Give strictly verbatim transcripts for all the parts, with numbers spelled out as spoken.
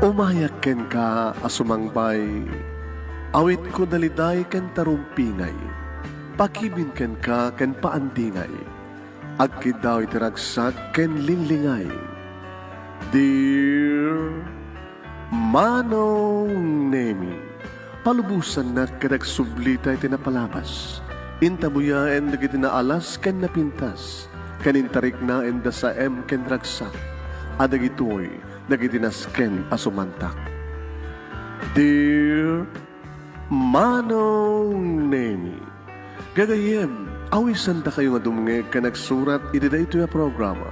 Umayak kenka a sumangbay, awitko daliday ken tarumpingay, pakibin kenka ken paandingay, agkiddaw iti ragsak ken linglingay. Dear Manong Nemi, palubosannak ket agsublita iti napalabas, intabuyaen dagiti naalas ken napintas, ken intariknaen da saem ken ragsak, a dagitoy dagiti nasken a sumantak. Dear Manong Nemi, gagayyem, awisandakayo nga dumngeg ken agsurat iti daytoy a programa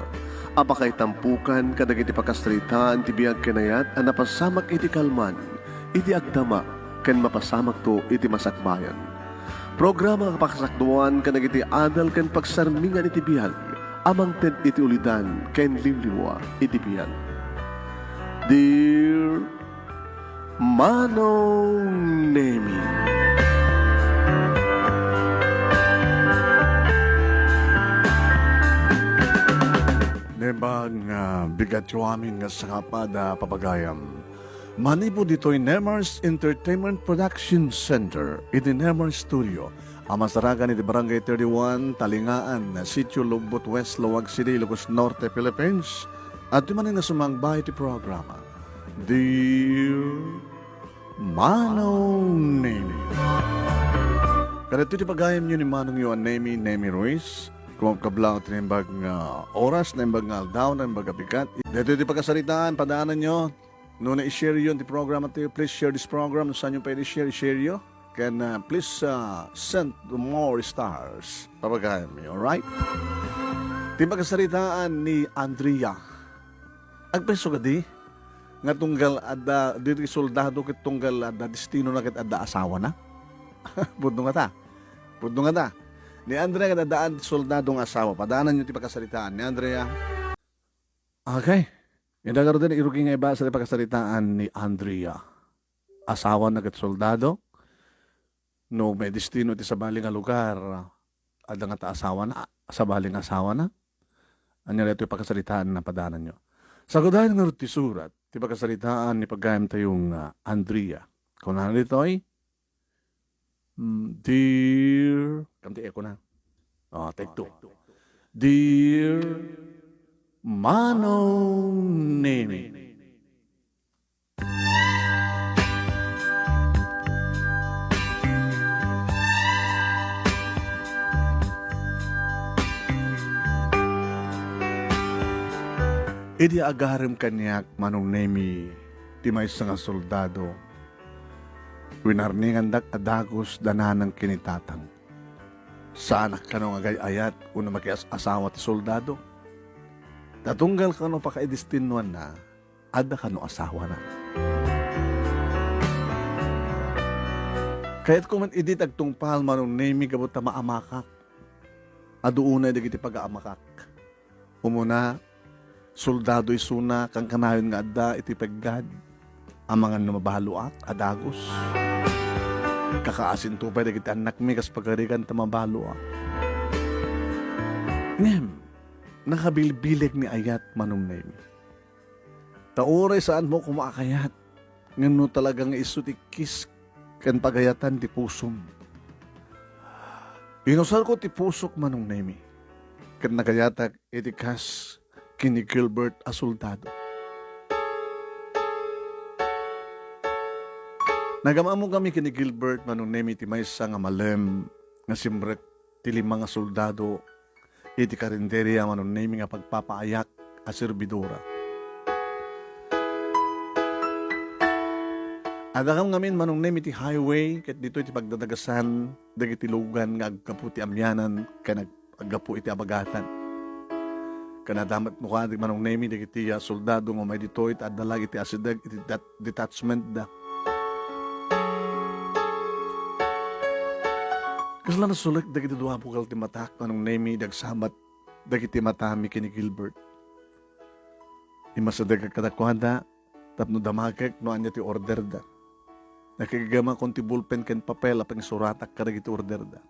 a pakaitampukan kadagiti pakasaritaan ti biag ken ayat a napasamak iti kalman, iti agdama, ken mapasamakto iti masakbayan. Programa a pakasakduan kadagiti adal ken pagsarmingan iti biag a mangted iti ulidan ken liwliwa iti biag. Dear Manong Nemi. Naimbag nga bigatyo amin nga sangapad a papagayam. Manipud ditoy Nemars Entertainment Production Center, iti Nemars Studio, a masarakan iti Barangay thirty-one, Talingaan, Sitio Lugbot West, Laoag City, Ilocos Norte, Philippines, adtoy manen nga sumangba iti programa. Dear Manong Nemi. Kadagitoy ti pagayamyo ni Manongyo a Nemi, Nemi Ruiz. Kumabkablaw ti naimbag nga oras, naimbag nga aldaw, naimbag a bigat. Daytoy ti pakasaritaan, padaananyo. No na-share yo ti programa tayo, please share this program. No saanyo pay i-share, i-share yo. Ken, uh, please, uh, send to more stars. Papagayamyo, alright? Ti pakasaritaan ni Andrea. Agpayso kadi nga tunggal adda, ditoy soldado ket tunggal adda destinona ket adda asawana? Pudno ngata. Pudno ngata. Ni Andrea ket adda soldado nga asawa. Padaananyo ti pakasaritaan ni Andrea. Okay. Ita garuden, irugi nga ibasa ti pakasaritaan ni Andrea. Asawana ket soldado. No may destino iti sabali nga lugar, adda ngata asawana, sabali nga asawana. Ania daytoy pakasaritaan a padaananyo? Sagudayen ngarud ti surat, ti pakasaritaan ni pagayamtayo nga Andrea. Kunana ditoy, mm, Dear, kam ti echo na. Oh, take two. Dear Manong Nemi. Idi agarem kaniak, Manong Nemi, ti maysa nga soldado, winarningandak a dagus da nanang ken ni tatang. Saanak kano nga agay-ayat wenno makias-asawa ti soldado. Ta tunggal kano pakaidestinoanna, adda kano asawana. Kayatko met idi ti agtungpal, Manong Nemi, gapu ta maamakak. Adu unay dagiti pagaamakak. Umuna, soldado isuna, kankanayon nga adda iti peggad. Amangan no mabaluak a dagus. Kakaasinto pay dagiti annakmi kas pagarigan ta mabaluak. Ngem, nakabilbileg ni ayat, Manong Nemi. Ta uray saanmo koma a kayat, ngem no talaga nga isu ti kis ken pagayatan ti pusom. Inusarko ti pusok, Manong Nemi, ket nagayatak iti kas ken ni Gilbert a soldado. Nagam-ammokami ken ni Gilbert, Manong Nemi, ti maysa nga malem nga simrek ti lima nga soldado iti karinderia, Manong Nemi, nga pagpapaayak a serbidora. Adda kam ngamin, Manong Nemi, ti highway, ket ditoy ti pagdadagasan dagiti lugan nga aggapu ti amianan ken ag-, aggapu iti abagatan. Ken adda met no kadi, Manong Nemi, dagiti, ah, soldado nga umay ditoy ta adda la iti asideg iti dat-, detachment da. Kasla nasulek dagiti dua a bukel ti matak, Manong Nemi, idi agsabat dagiti matami ken ni Gilbert. Immasidegak kadakuada tapno damagek no ania ti order da. Nakiggamakon ti bulpen ken papel a pangsuratak kadagiti order da.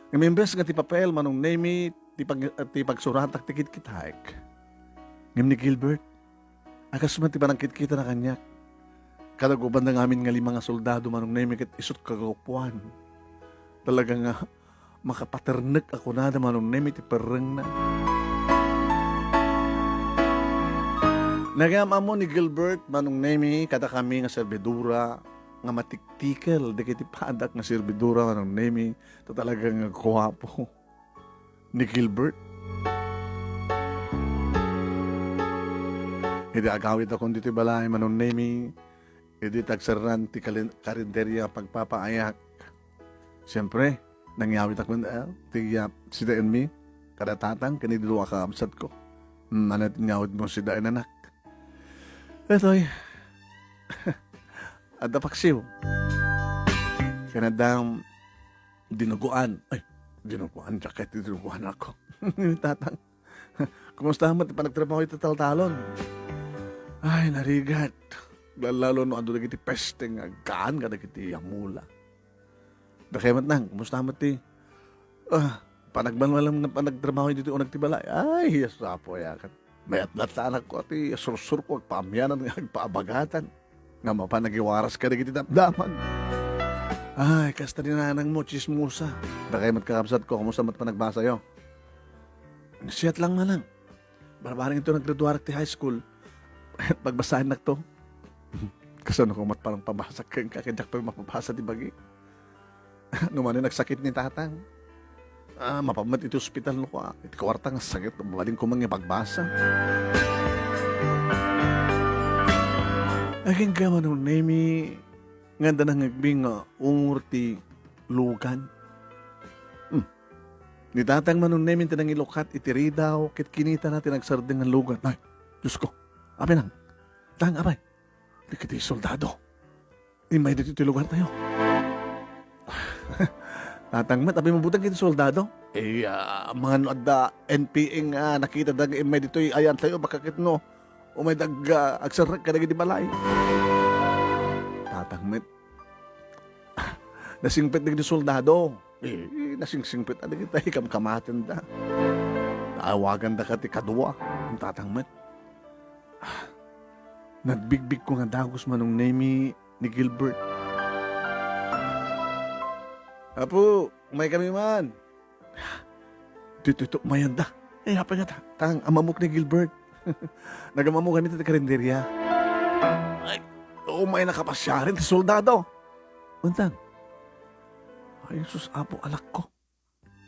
Ngem imbes nga ti papel, Manong Nemi, ti pag-, ti pagsuratak ti kitkitaek. Ngem ni Gilbert, Ay, kas met ti panangkitkitana kaniak. Kada gubanda ngamin nga lima nga soldado, Manong Nemi, ket isut' kagapuan. Talaga nga makapaternek a kunada, Manong Nemi, ti perrengna. Nagayam ammo ni Gilbert, Manong Nemi, kadakami nga servidora nga matiktikel dagiti padak nga servidora, Manong Nemi, ta talaga nga guapo ni Gilbert. Idi agawidakon ditoy balay, Manong Nemi, idi tagserran ti kalin-, karinderya pagpapaayak. Siempre, nangyawidakon, eh, ti, ah, sidaenmi, kada tatang, ken idi dua a kakabsatko. Hmm, ania ti inyawidmo sidaen, anak? Daytoy. Adda paksiw. Ken adda dinuguan. Ay, dinuguan, diak ket dinuguan ako. Tatang, kumusta met ti panagtrabaho iti taltalon? Ay, narigat. Lalo no adu dagiti peste nga aggaan kadagiti amula. Dakay met nang, kumusta met ti, ah, panagbalbalam nga panagtrabaho ditoy uneg ti balay? Ay, yes, apo, yakan. Mayat latta anakko ti sursurko, agpaamianan nga agpaabagatan. Nga mapan agiwaras kadagiti damdamag. Ay, kasta ni nanangmo, tsismosa. Dakay met kakabsatko, kumusta met panagbasayo? Siat lang manang. Barbareng ito naggraduarak ti high school. Pagbasaennakto. Kasano ko met parang pabasak kenka, ket diak pay mapabasa ti bagi. No manen nagsakit ni tatang, ah, mapan met iti ospital no kua, iti kuarta nga sakit, mabalin ko man nga pagbasa. Agingga, Manong Nemi, nga adda nangngegmi nga umor ti lugan. Hmm. Ni tatang, Manong Nemi, ti nangilukat iti ridaw, ket kinitana ti nagsardeng nga lugan. Ay, Diosko, apay nang, tang, apay. Dagiti soldado. Immay ditoy ti lugartayo. Tatang met, apay mabuteng iti soldado? Eh, ah, amangan no adda N P A nga nakitada nga immay ditoy ayantayo, baka ket no, umay dag-, ah, agserrek kadagiti balay. Tatang met. Nasingpet dagiti soldado. Eh, nasingsingpet a dagiti kamkamatenda. Naawaganda ka ti kadua, Tatang met. Ah, nagbigbigko nga dagus, Manong Nemi, ni Gilbert. "Apo, umaykami man." Ditoy to umayanda. Eh, apay nga ta-, tang, amamok ni Gilbert. Nagamamokami ti karinderya. Ay, umay nakapasiaren ti soldado. Untang. Ay, sus, Apo, alakko.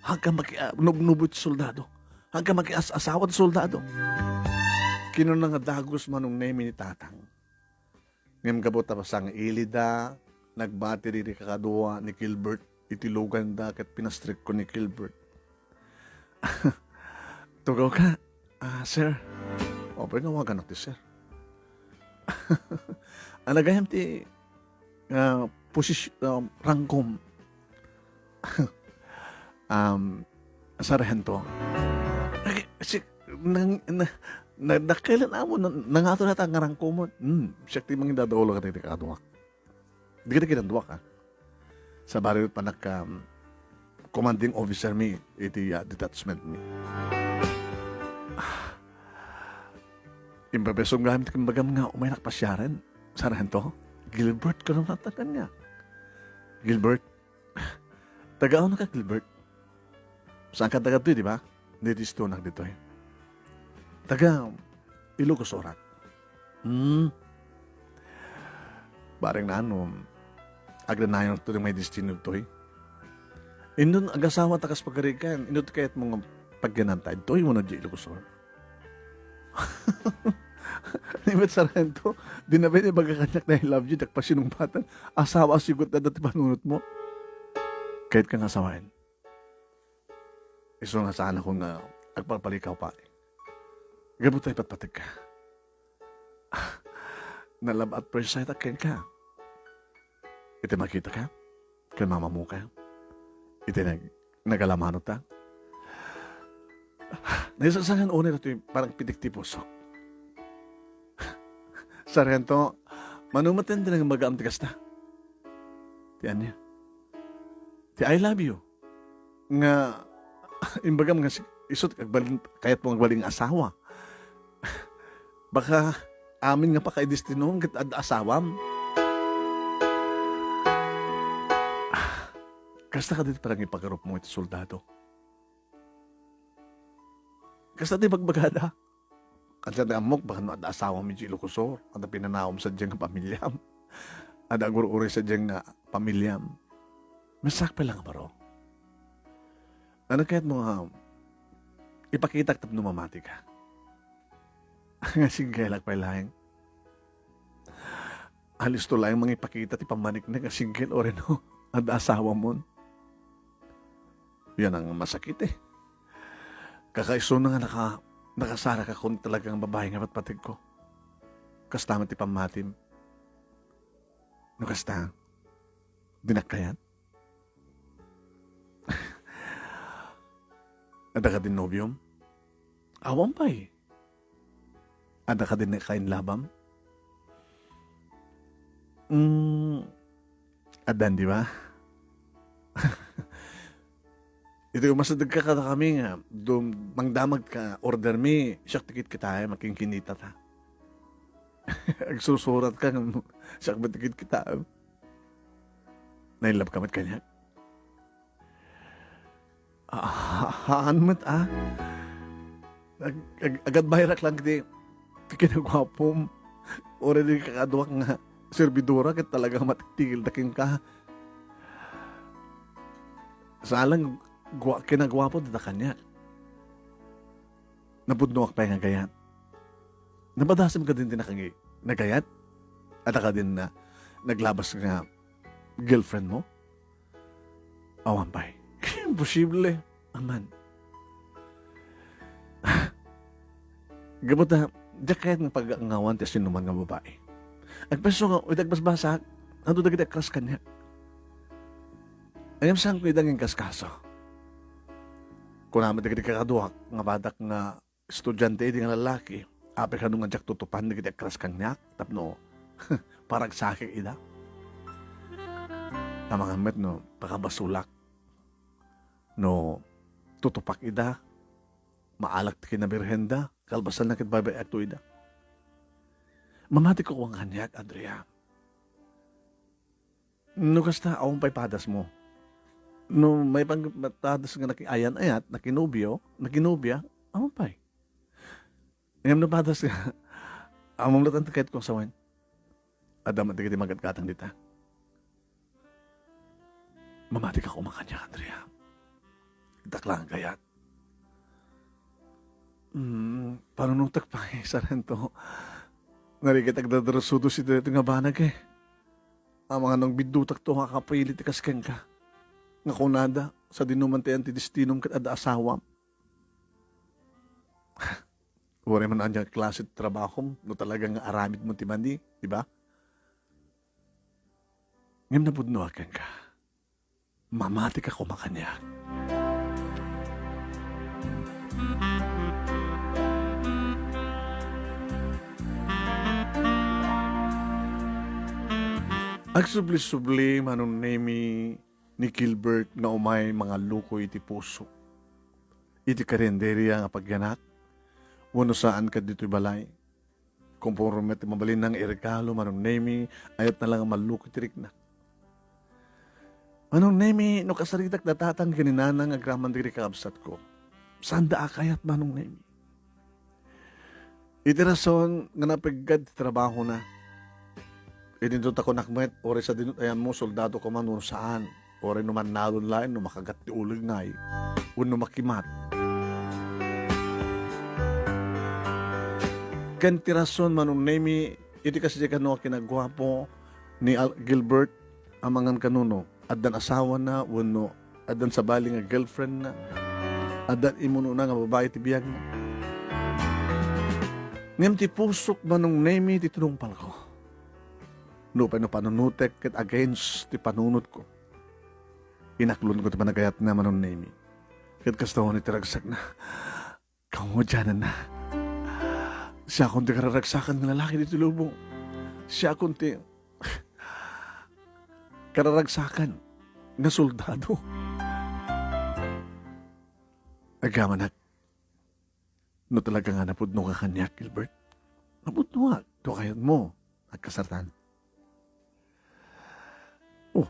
Hangka maki-, ah, nubnubo ti soldado. Hangka makias-asawa ti soldado. Kinuna nga dagus, Manong Nemi, ni tatang. Ngem gapu ta sangilida, nagbati daydi kakadua ni Gilbert iti luganda ket pinastrekko ni Gilbert. "Tugaw ka, ah, sir?" "Apay nga awaganak ti sir?" "Ano gayam ti, ah, posis-, ah, rangkom?" "Um, sarhento." Ay, si, nang, na, na, dakkelan amo, na, nangato na ta nga rangkomon. Hmm, siak ti mangidadaolo kadagiti kaduak. Di ka kinadua ka. Sabali met panagka, um, commanding officer mi iti, ah, detachment mi. Ah, imbabesong gayam ti kimbagam nga umaynak pasiaren, Sarhento. "Gilbert," kunam latta kaniak. "Gilbert, taga-awno ka, Gilbert?" "Saan ka taga ditoy, di ba?" "Ditoy istonak ditoy. Taga Ilocos Orak." "Hmm. Bareng nano, agnanayon to may destino toy. Inton agasawa ta kas pagarigan, inton kayat mo nga pagyananta, ditoy mo na di Ilocos Orak." Ni met Sarhento, di na ba ibaga kaniak na I love you, diak pasinungpatan. Asawa, sigut na dati panunot mo. Kayat ka nga asawaen. Isu nga saan ako nga agpalpalikaw pa. Gapu ta ipatpategka. Na-love at first sight ak kenka. Iti makita ka, ken mamamuka. Iti nag-, nagalamano ta. Naisaksangan unay datoy parang pitik ti pusok. Sarhento, mano met ti nangibagaam ti kasta? Ti ania? Ti I love you. Nga, imbagam nga si-, isut agbalin, kayat mo agbalin nga asawa. Baka, amin nga pakaidestinom ket adda asawam. Ah, kasta kadi ti panangipagarupmo iti soldado? Kasta ti bagbagada? Kasla ti ammok, baka no adda asawam idiay Ilocosur, adda pinanawam sadiay nga pamiliam, adda agur-uray sadiay nga pamiliam. Masak pay lang nga baro. Ano kayat mo nga ipakitak tapno mamati ka? Nga siggelak pay laeng. Alisto laeng mangipakita ti pammaniknek nga single o reno, adda asawamon. Yan ang masakit eh. Kakaisuna nga naka-, nakasaraka kun talagang babae nga patpategko. Kasta met ti pammatim. No kasta, dinak kayat? Adda kadin nobiom? Awan pay. Adda kadin nakainlabam? Mm, addan, di ba? Iti umasidegka kadakami nga, dum-, mangdamag ka, order mi, siak ti kitkitaem, makinkinita ta. Agsusurat ka nga, siak met ti kitkitaem. Nainlove ka met kaniak? Ah, haan met, ah. Ag-, ag-, agadbayrak lang ti, ti kinaguapom. Uray di kakaduak nga servidora ket talaga matitigilda kenka. Sa lang, gua-, kinaguapo dita kaniak. Napudnoak pay nga gayat. Napadasem kadin ti nakagi-, nagayat? Adda kadin na naglabas nga girlfriend mo? Awan pay. Imposible. Aman. Gapu ta, diak kayat nga pag-angawan ti sinuman nga babae. Agpaso nga, iti agbasbasak, adu dagiti agkras kaniak. Ayam saan ko ida nga inkaskaso. Kuna met dagiti kakaduak nga badak nga estudiante idi nga lalaki, apay kano nga diak tutupan dagiti agkras kaniak tapno paragsakek ida? Amangan met no pakabasolak no tutupak ida, maalak ti kinabirhenda, kalpasanna ket baybay-akto ida. Mamatik ko kaniak, Andrea. No kasta, awan pay padasmo. No maipadas nga nakiayan-ayat, nakinobio, nakinobia, awan pay. Ngem no padas nga, ammom latta ti kayatko a sawen. Adda met dagiti magatgatang dita. Mamatik a koma kaniak, Andrea. Dakla nga gayat. Hmm, panunotek pay, sarento. Narigat agdadarusudo iti daytoy nga banag, eh. Amangan no biddutokto nga akapilit ti kas kenka. Nga kunada, sadino man ti ayan ti destinom ket adda asawam. Uray man ania klase ti trabahom, no talaga nga aramidmo ti mani, di ba? Ngem napudnoak kenka. Mamatik a koma kaniak. Agsubli-subli, Manong Nemy, ni Gilbert nga umay mangallukoy iti puso. Iti karinderia nga pagyanak, wenno saan ket ditoy balay. Konforme ti mabalinna nga iregalo, Manong Nemy, ayatna la nga malluko ti rikna. Manong Nemy, no kasaritak da tatang ken ni nanang agraman dagiti kakabsatko, saanda a kayat, Manong Nemy. Iti rason nga napeggad ti trabahona, idinto ta kunak met, uray sadino ti ayanmo, soldado ka man wenno saan, uray no mannalon laeng no makagat ti uleg ngay, wenno makimat. Ken ti rason, Manong Nemy, iti kasdi kano a kinaguapo ni Al-, Gilbert, amangan kano no addan asawana wenno addan sabali nga girlfriendna, addan immunona nga babai ti biagna. Ngem ti pusok, Manong Nemy, ti tinungpalko. Nupay no panunotek ket against ti panunotko, inaklonko ti panagayatna, Manong Nemy. Ket kasta unay ti ragsakna. Kamudiananna. Siakon ti kararagsakan nga lalaki ditoy lubong. Siakon ti kararagsakan nga soldado. Agamanak, no talaga nga napudno ka kaniak, Gilbert. Napudnoak. No kayatmo, agkasartan. Oh,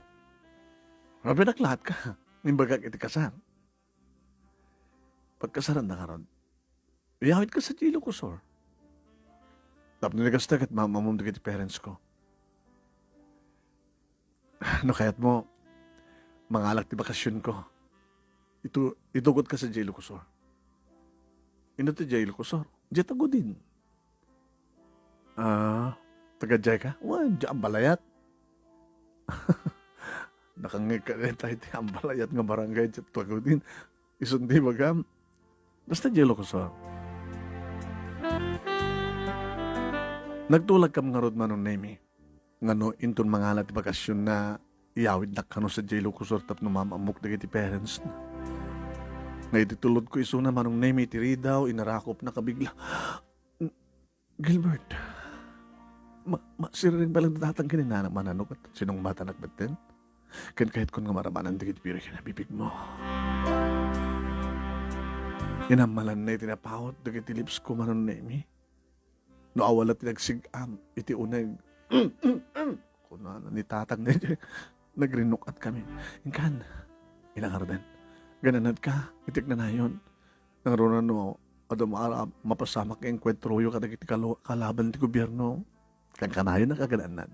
rabinak laat ka. Imbagak iti kasar. Pagkasaranda ngarud, iyawidka sadiay Ilocos Sur. Tapno ni kasta ket maam-ammom dagiti parents ko. No kayatmo, mangalak ti bakasionko. Itu-, itugotka sadiay Ilocos Sur. Inno ti diay Ilocos Sur? Diay Tagudin. Ah, taga diay ka? Wen, diay Ambalayat. Nakangngeg ka dayta iti Ambalayat nga barangay diay Tagudin. Isun ti ibagam. Basta diay Ilocos Sur. Nagtulagkam ngarud, Manong Nemy, nga no inton mangala ti bakasionna, iyawidnak kano sadiay Ilocos Sur tapno maam-ammok dagiti parents na. Nga iti tulodko isuna, Manong Nemy, iti ridaw, inarakopna kabigla. Gilbert, ma-, masirireng balang datang ken ni nanang, mananok, ket sinungmatanak metten. Ken kayatkon nga marabanan dagiti biro ken abibigmo. Inammalanna iti napawot dagiti lipsko, Manong Nemy. No awan la ti nagsig-am iti uneg. Kunana ni tatang, nagrinnukat kami. Inkan, ila ngaruden. Gananadka, iti agnanayon. Nangruna no, adda ma-, mapasamak nga engkuentroyo kadagiti kalo-, kalaban ti gobierno. Kankanayon a kagananad.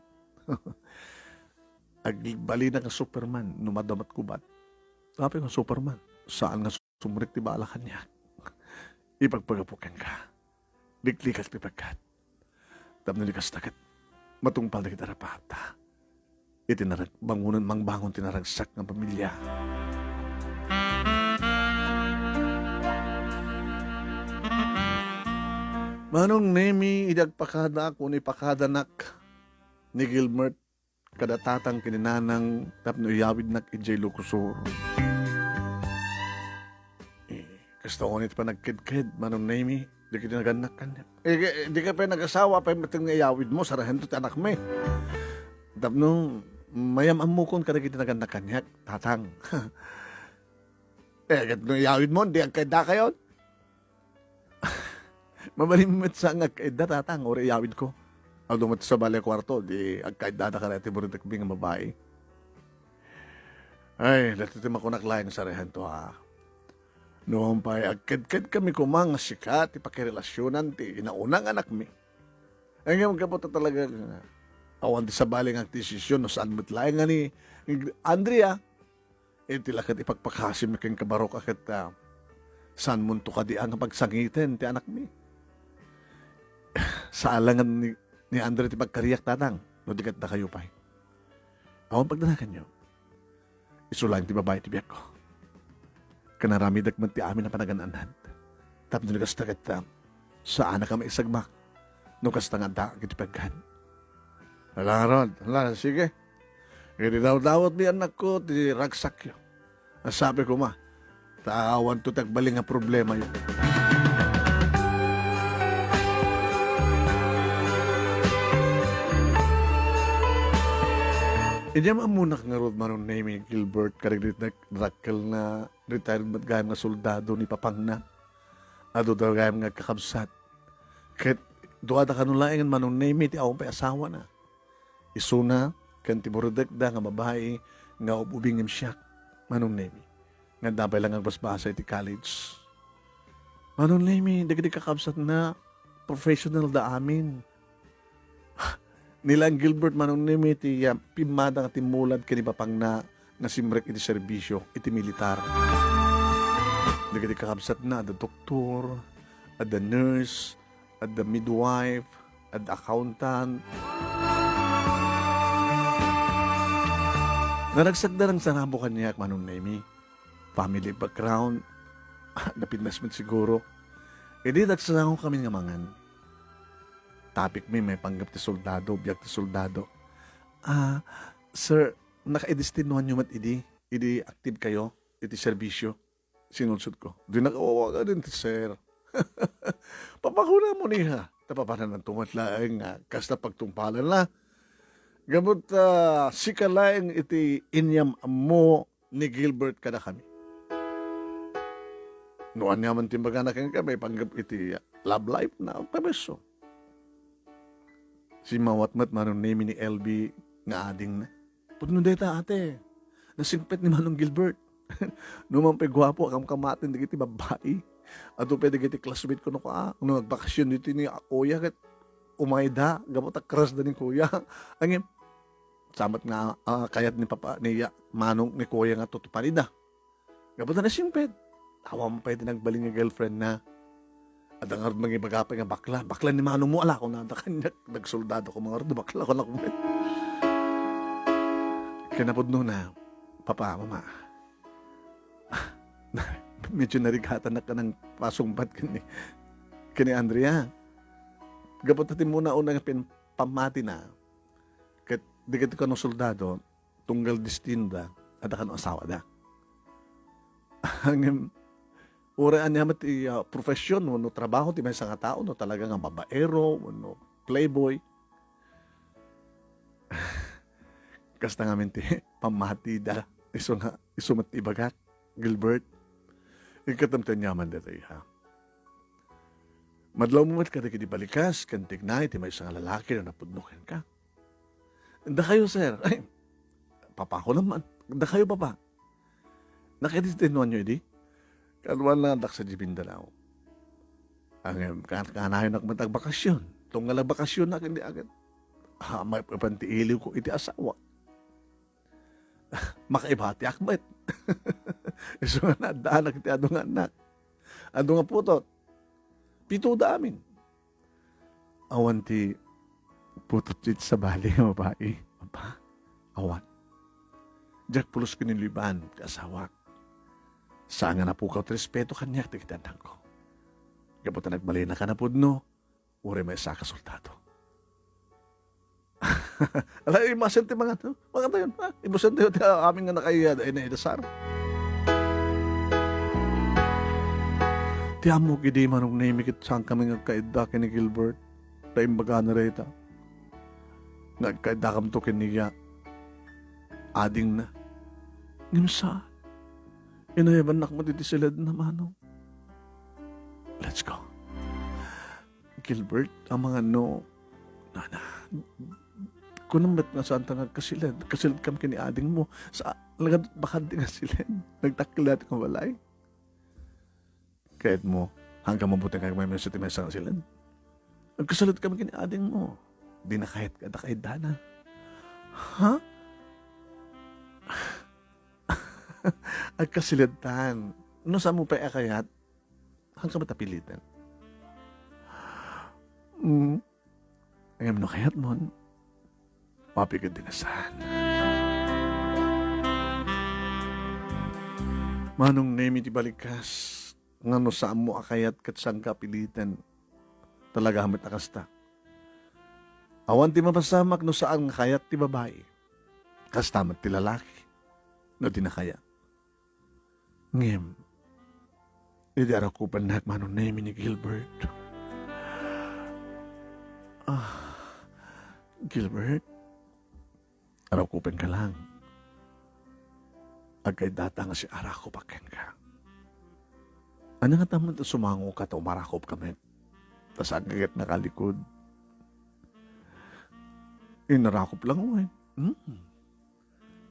Agbalinak nga Superman no madda met gubat. Apay nga Superman? Saan nga sumrek ti bala kaniak. Ipagpagapu kenka. Liklikak ti pagkat. Tapno di kasta ket matungpal dagiti rapatta. Iti narag-, bangunan, mangbangon ti naragsak nga pamilia. Manong Nemy, idi agpakadaak wenno ipakadanak ni Gilbert kada tatang ken ni nanang tapno iyawidnak idiay Ilocos Sur. Eh, kasta unay ti panagkedked, Manong Nemy, dagiti nagannak kaniak. Eh, di ka pay nagasawa, pay met nga iyawidmo, sarahento ti anakmi. Tapno, mayam-ammokon kadagiti nagannak kaniak, tatang. Eh, ket no iyawidmo, di agkaydakayon? Mabalin met sa nga agkaydda, tatang, uray iyawidko. Adu met sa bale kuarto, di agkaiddada kada ti buridekmi nga babai. Ay, daytoy ti makunak laeng, sarahento, ha. No pay, agkedked kami koma nga sika ti pakirelasionan ti inauna nga anakmi. Ay, ngem gapu ta talaga nga awan ti sabali nga agdesisyon no saan met laeng nga ni Andrea. Iti la ket ipakpakasim ken kabarok a ket, ah, saanmonto kadi a nga pagsangiten ti anakmi. Saan la nga ni, ni Andre ti pagkariak, tatang, no di ket dakayo pay. Awan pagdanaganyo. Isu laeng ti babai ti biagko. Ken aramidek met ti amin a panagan-anad. Tapno ni kasta ket, ah, saannak a maisagmak no kasta nga addaak iti pagkan. Ala ngarud, ala, sige. Iti dawdawatmi, annakko, ti ragsakyo. Asabi koma, ta awanto ti agbalin nga problemayo. Idiay ammonak ngarud, Manong Nemy, Gilbert, kadagiti nagdakkel na retired met gayam nga soldado ni papangna. Adu da gayam nga agkakabsat. Ket duada kano laengen, Manong Nemy, ti awan pay asawana. Isuna ken ti buridekda nga babai nga ub-ubing ngem siak, Manong Nemy, nga adda pay la nga agbasbasa iti college. Manong Nemy, dagiti kakabsatna, professional da amin. Ni Lang Gilbert, Manong Nemy, ti, ah, pimmada nga timmulad ken ni papangna nga simrek iti serbisyo iti militar. Dagiti kakabsatna, adda doktor, adda nurse, adda midwife, adda accountant. Naragsakda nangsarabo kaniak, Manong Nemy. Family background, napintas met siguro. Idi nagsasango kami nga mangan. Topicmi, maipanggep ti soldado, biag ti soldado. "Ah, sir, nakaidestinuanyo met idi, idi active kayo iti serbisyo?" Sinulsotko. "Dinak awawagan ti sir." "Papakunam, iha, ta papanananto met laeng nga kasta pagtungpalanna. Gapu ta sika laeng iti inyam-ammo ni Gilbert kadakami. No aniaman ti imbagana kenka, maipanggep iti love life na, permiso." Simmawat met Manong Nemi ni L B nga adingna. Pudno dayta, ate. Nasingpet ni Manong Gilbert. Nupay guapo a kamkamaten dagiti babbai. Adu pay dagiti classmate ko no ka, no nagbakasyon ditoy ni kuya ket umayda, gapu ta crush da ni kuya. Ngem, sa met nga, ah, kayat ni papa, ni ya-, manong ni kuya nga tutuparinda. Gapu ta nasingpet. Awan pay ti nagbalin nga girlfriend na. Adda ngarud mangibaga pay nga bakla. Bakla ni manong mo, ala, kunada kaniak, nagsoldado ko, mangarud bakla, kunak met. Kinapudno na, papa, mama. Medyo narigatan na kanang pasungbat kani, kani Andrea. Gapu ta ti muna-una nga pin-, pammati na. Ket di ket kano soldado, tunggal destino da, adda kano asawa da. Ngem, uray ania met ti, ah, profession wenno trabaho ti maysa nga tao, no talaga nga babaero wenno playboy. Kasta ngamin ti pammati da. Isu nga, isu met ti ibagak, Gilbert. Ikkatam ti aniaman daytoy, ha? Madlaw mo met kadagiti balikas ken tignay ti maysa nga lalaki no napudno kenka. Dakayo, sir. Ay, papa ko naman. Dakayo, papa. Nakadistintuanyo idi? Kaduan lang dak sa Mindanao. Ang, kan-, kanayon ak met agbakasyon. Tunggal agbakasyon na, hindi agad. Ah, may ipan ti iliw ko iti asawa. Makaibatiak met. Isu nga naaddanak iti adu nga anak. Adu nga putot. Pito da amin. Awan ti putot ti sabali nga babai, papa. Awan. Diak pulos kiniluiban ti asawak. Saan nga napukaw ti respeto kaniak dagiti annakko. Gapu ta nagbalin a napudno, uray maysa ka soldado. Ala, imasen ti mga, no? Mga tayo, ha? Ibusen tayo ti amin nga nakaiyada, ay naidasar. Ti ammok idi Manong Nemi ket saan kami nga agkaidda ken ni Gilbert. Ta imbagana dayta. Nga agkaiddakamto ken ni adingna. Ngem saan. Inayabannak met iti siledna, Manong. Let's go. Gilbert, amangan no, nana, kunam met nga saan ta nga agkasiled. Agkasiled kam ken ni ading mo. Sa, lagad bakad ti nga siled. Nagtakkel dati nga balay. Kayat mo, hanggang mabuting kayat mo yung sa timesa nga siled. Agkasiled kam ken ni ading mo. Di na kayat ka, da kayat dana. Ha? Agkasiled tan. No, saan mo pa akayat? Hanggang matapilitan. Mm. Ngem no kayat mon, mapiged ti nasan. Manong Nemi ti balikas, nga no saan mo a kayat ket saan ka apiliten. Talaga met a kasta. Awan ti mapasamak no saan nga kayat ti babai. Kasta met ti lalaki, no di na kayat. Ngem, idi arakupennak Manong Nemi ni Gilbert. Ah, Gilbert, arakupenka lang. Agkaidata nga si arakupak kenka. Ania nga tamon ta sumango ka ta umarakup ka met? Ta saan ka ket nakalikod? Inarakop lang, wen? Hmm.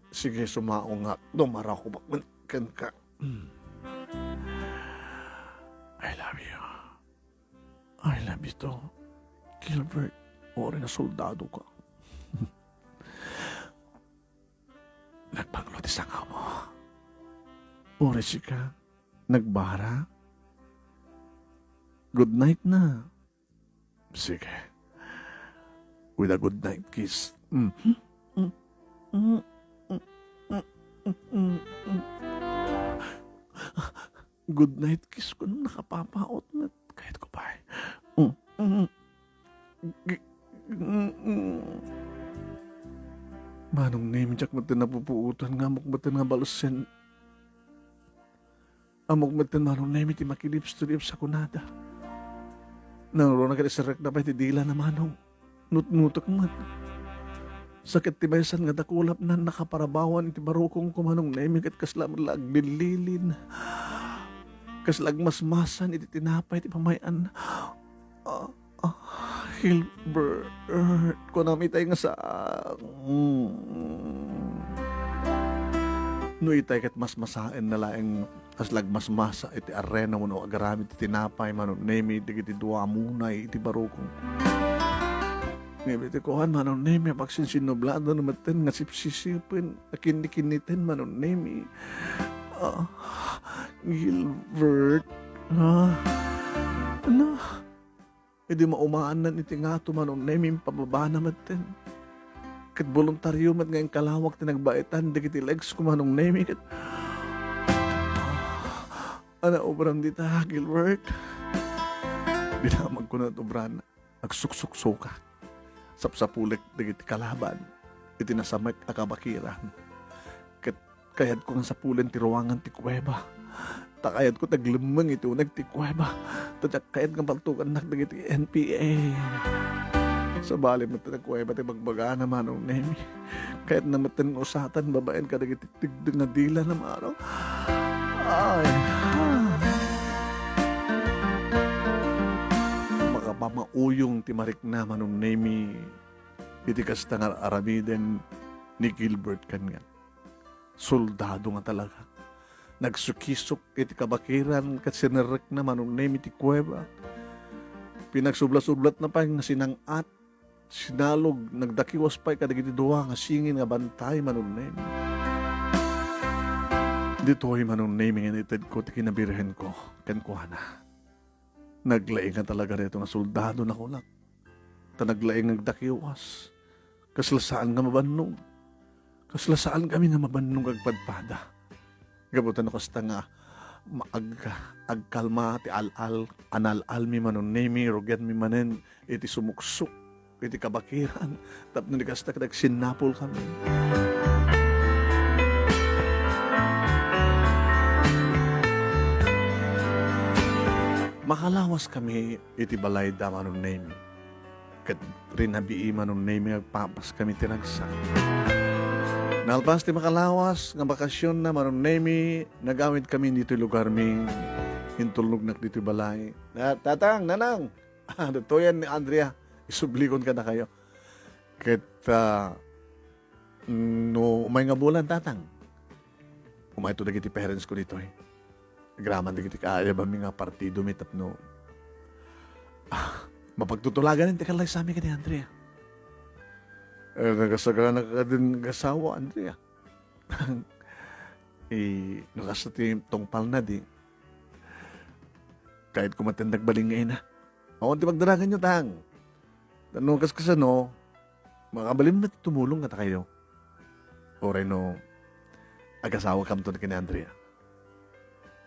Sige, sumao nga, no, marakop ak met kenka. Mm. I love you. I love you too, Gilbert. Uray nga soldado ka. Nagbanglo ti sangaw mo. Uray sika, nagbara. Good night na. Sige. With a good night kiss. Mm. Good night kiss ko nung nakapapaot met. Kahit ko pa eh. Mm. Manong Nemi, diak met napupuotan nga ammok met nga balsen. Ammok met Manong Nemi ti makilips to lips a kunada. Nangruna ket iserrekna pay ti dilana, Manong. Nutnutek met. Sakit ti maysan nga dakulapna, nakaparabawan iti barukongko, Manong Nemi, ket kasla met la agbililin. Kasla agmasmasan iti tinapay ti pamay-an. Ah, ah, Gilbert, kunam itay nga sa, mm. No itay ket masmasaenna laeng a nagmasmasa iti arena wenno agaramid ti tinapay, Manong Nemi, dagiti dua a munay iti barukong. Ngem iti kuan, Manong Nemi, a pagsinsinnublada na metten nga sipsisipen, a kinnikinniten, Manong Nemi. Ah, Gilbert, ah, na, idi maumaannan iti ngato, Manong Nemi, impababana metten. Ket boluntario met nga inkalawak ti nagbaetan dagiti legs ko, Manong Nemi, ket ania obram dita, Gilbert? Dinamagko no ania ti obrana. Agsuksuksukak. Sapsapulek dagiti kalaban iti nasamek a kabakiran. Ket kayatko nga sapulen ti ruangan ti kuweba. Ta kayatko ti aglemmeng iti uneg ti kuweba. Ta diak kayat nga paltugannak dagiti N P A. Sabali met ti kuweba ti bagbagana, Manong Nemi. Kayatna met nga usatan babaen kadagiti tigdeng nga dila na, Manong. Ay. Makapamauyong ti marikna, Manong Nemi, iti kasta nga ar-aramiden ni Gilbert kaniak. Soldado nga talaga. Nagsukisok iti kabakiran ket sinerrekna, Manong Nemi, ti kuweba. Pinagsublasublatna pay nga sinang-at, sinalog, nagdakiwas pay kadagiti dua nga singin nga bantay, Manong Nemi. Ditoy, Manong Nemi, nga initedko ti kinabirhenko kenkuana. Naglaing nga talaga daytoy nga soldado, nakunak. Ta naglaing nga agdakiwas. Kasla saan nga mabannog. Kasla saan kami nga mabannog agpadpada. Gapu ta no kasta nga ma-, ag-, agkalma ti al-al, anal-almi, Manong Nemi, rugianmi manen iti sumuksok iti kabakiran, tapno di kasta, ket agsinnapol kami. Makalawas kami iti balayda, Manong Nemi. Ket rinabii, Manong Nemi, agpapas kami ti ragsak. Nalpas ti makalawas nga bakasionna, Manong Nemi, nagawid kami ditoy lugarmi. Intulnognak ditoy balay. Na, Tatang, Nanang, ah, ditoyen ni Andrea. Isublikon kadakayo. Ket, ah, no umay nga bulan, Tatang, umayto dagiti parents ko ditoy. Agraman dagiti kaayabanmi nga partidomi tapno, ah, mapagtutulagan ti kallaysami ken ni Andrea. Eh, nagasagana ka kadin nga asawa, Andrea. Eh, no kasta ti tungpalna, di, kayatko met nga agbalin nga ina. Awan ti pagdaraganyo, Tang. No kaskasano, makabalin met tumulong kadakayo. Uray no agasawakamto ken ni Andrea.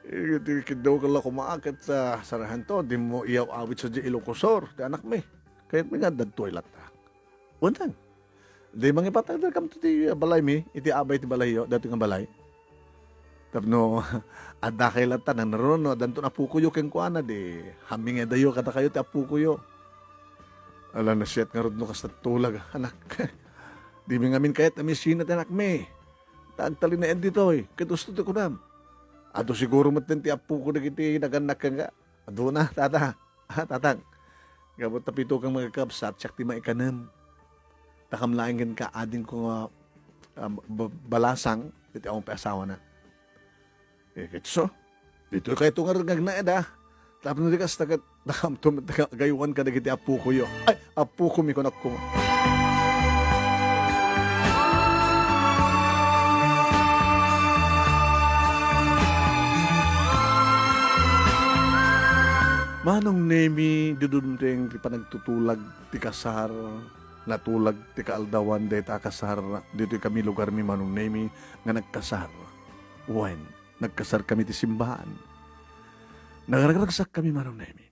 Eh, ti kiddaw ka la koma ket sa sarahanto, dimo iyaw-awid sadiay Ilocos Sur ti anakmi. Kayatmi nga adda ditoy latta. Wen, Tang. Di mangipatagderkamto ti balaymi, iti abay ti balayyo, daytoy nga balay. Tapno, adda kay latta, nang naruno, no, addanton apokoyo kenkuana, di, hamingedayo kadakayo ti apokoyo. Ala, nasiat ngarud no kasta tulag, anak. Di mi ngamin kayat a misina ti anakmi. Ta agtalinaed ditoy, ket usto ti kunam. Adu siguro metten ti apoko dagiti nagannak kenka. Aduna, tata. Ah, tatang. Gapu ta pito kang makakabsat, siak ti maikanem. Ta kam laeng ken kaadingko nga, ah, ba-, balasang, iti awan pay asawana. Eh, ket so, ditoy kayto nga agnaed, ah. Tapno di kasta ket, nakamto met nga agaywan kadagiti apokoyo. Ay, apokomi, kunak koma. Manong Nemi, didumteng ti panagtutulag ti kasar, natulag ti kaaldawan dayta a kasar, ditoy kami lugarmi, Manong Nemi, nga nagkasar. Wen, nagkasar kami ti simbaan. Nagragragsak kami, Manong Nemi.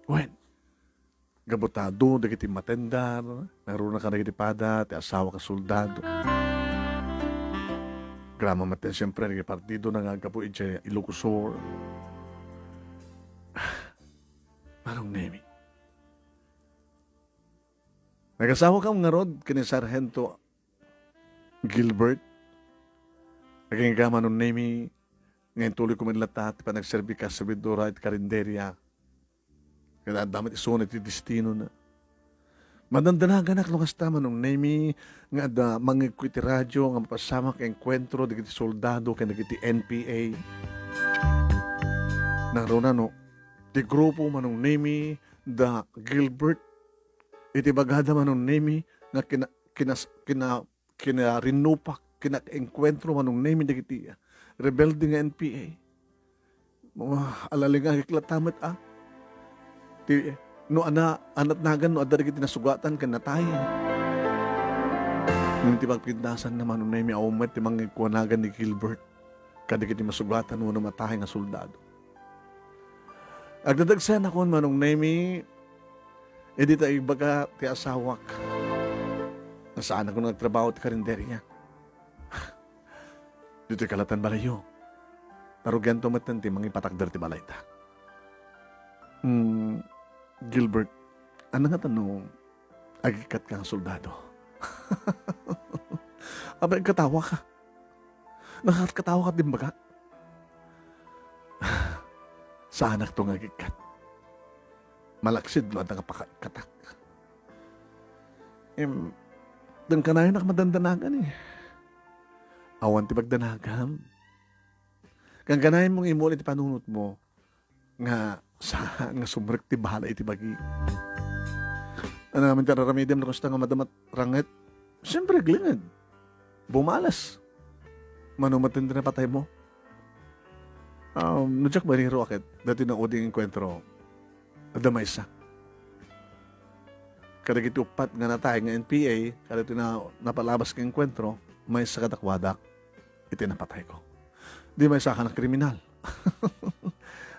Wen, gapu ta adu dagiti matendar, nangruna kadagiti pada ti asawa ken soldado. Agraman met siempre dagiti partidona nga aggapu idiay Ilocos Sur. Manong Nemi. Nagasawakam ngarud ken ni Sargento Gilbert. Agingga, Manong Nemi, nga intuloyko met latta ti panagserbika a servidora iti karinderia. Ket adda met isuna ti destinona. Madandanaganak no kasta, Manong Nemy, nga adda mangngegko iti radio nga mapasamak enkuentro dagiti soldado ken dagiti N P A. Nangruna no, ti grupo, Manong Nemy, da Gilbert, iti bagada, Manong Nemy, nga kina-, kinas-, kina-, kinarinupak, kinakaengkuentro, Manong Nemy, dagiti rebelde nga N P A. Wah, alalingagek latta met, a. Ti, no ana, anatnagan no adda dagiti nasugatan ken natay. Ngem ti pagpintasanna, Manong Nemy, awan met ti mangikuanagan ni Gilbert kadagiti masugatan wenno matay nga soldado. Agdadagsanakon, Manong Nemy, idi ta ibaga ti asawak nga saanakon nga agtrabaho ti karinderia. Ditoy kalatan balayyo. Narugianto metten ti mangipatakder ti balayta. Hmm, Gilbert, ania ngata no agikkatka nga soldado? Apay, agkatawa ka. Nakakatawa ka, dimbagak. Saanakto nga agikkat. Malaksid no adda nga pakaikkatak. Em, dengkanayon a madandanagan, eh. Awan ti pagdanagam. Gangganayem nga imuli ti panunotmo nga saan nga sumrek ti bala iti bagi. Ania ngamin ti ar-aramidem no kasta nga madama ti ranget? Siempre, aglinged. Bumalas. Mano met ti napataymo? Um, no diak maniro a ket, daytoy nga udi nga enkuentro, adda maysa. Kadagiti uppat nga natay nga N P A, kadagiti na-, napalabas nga enkuentro, maysa kadakuada iti napatayko. Di maysaka nga kriminal.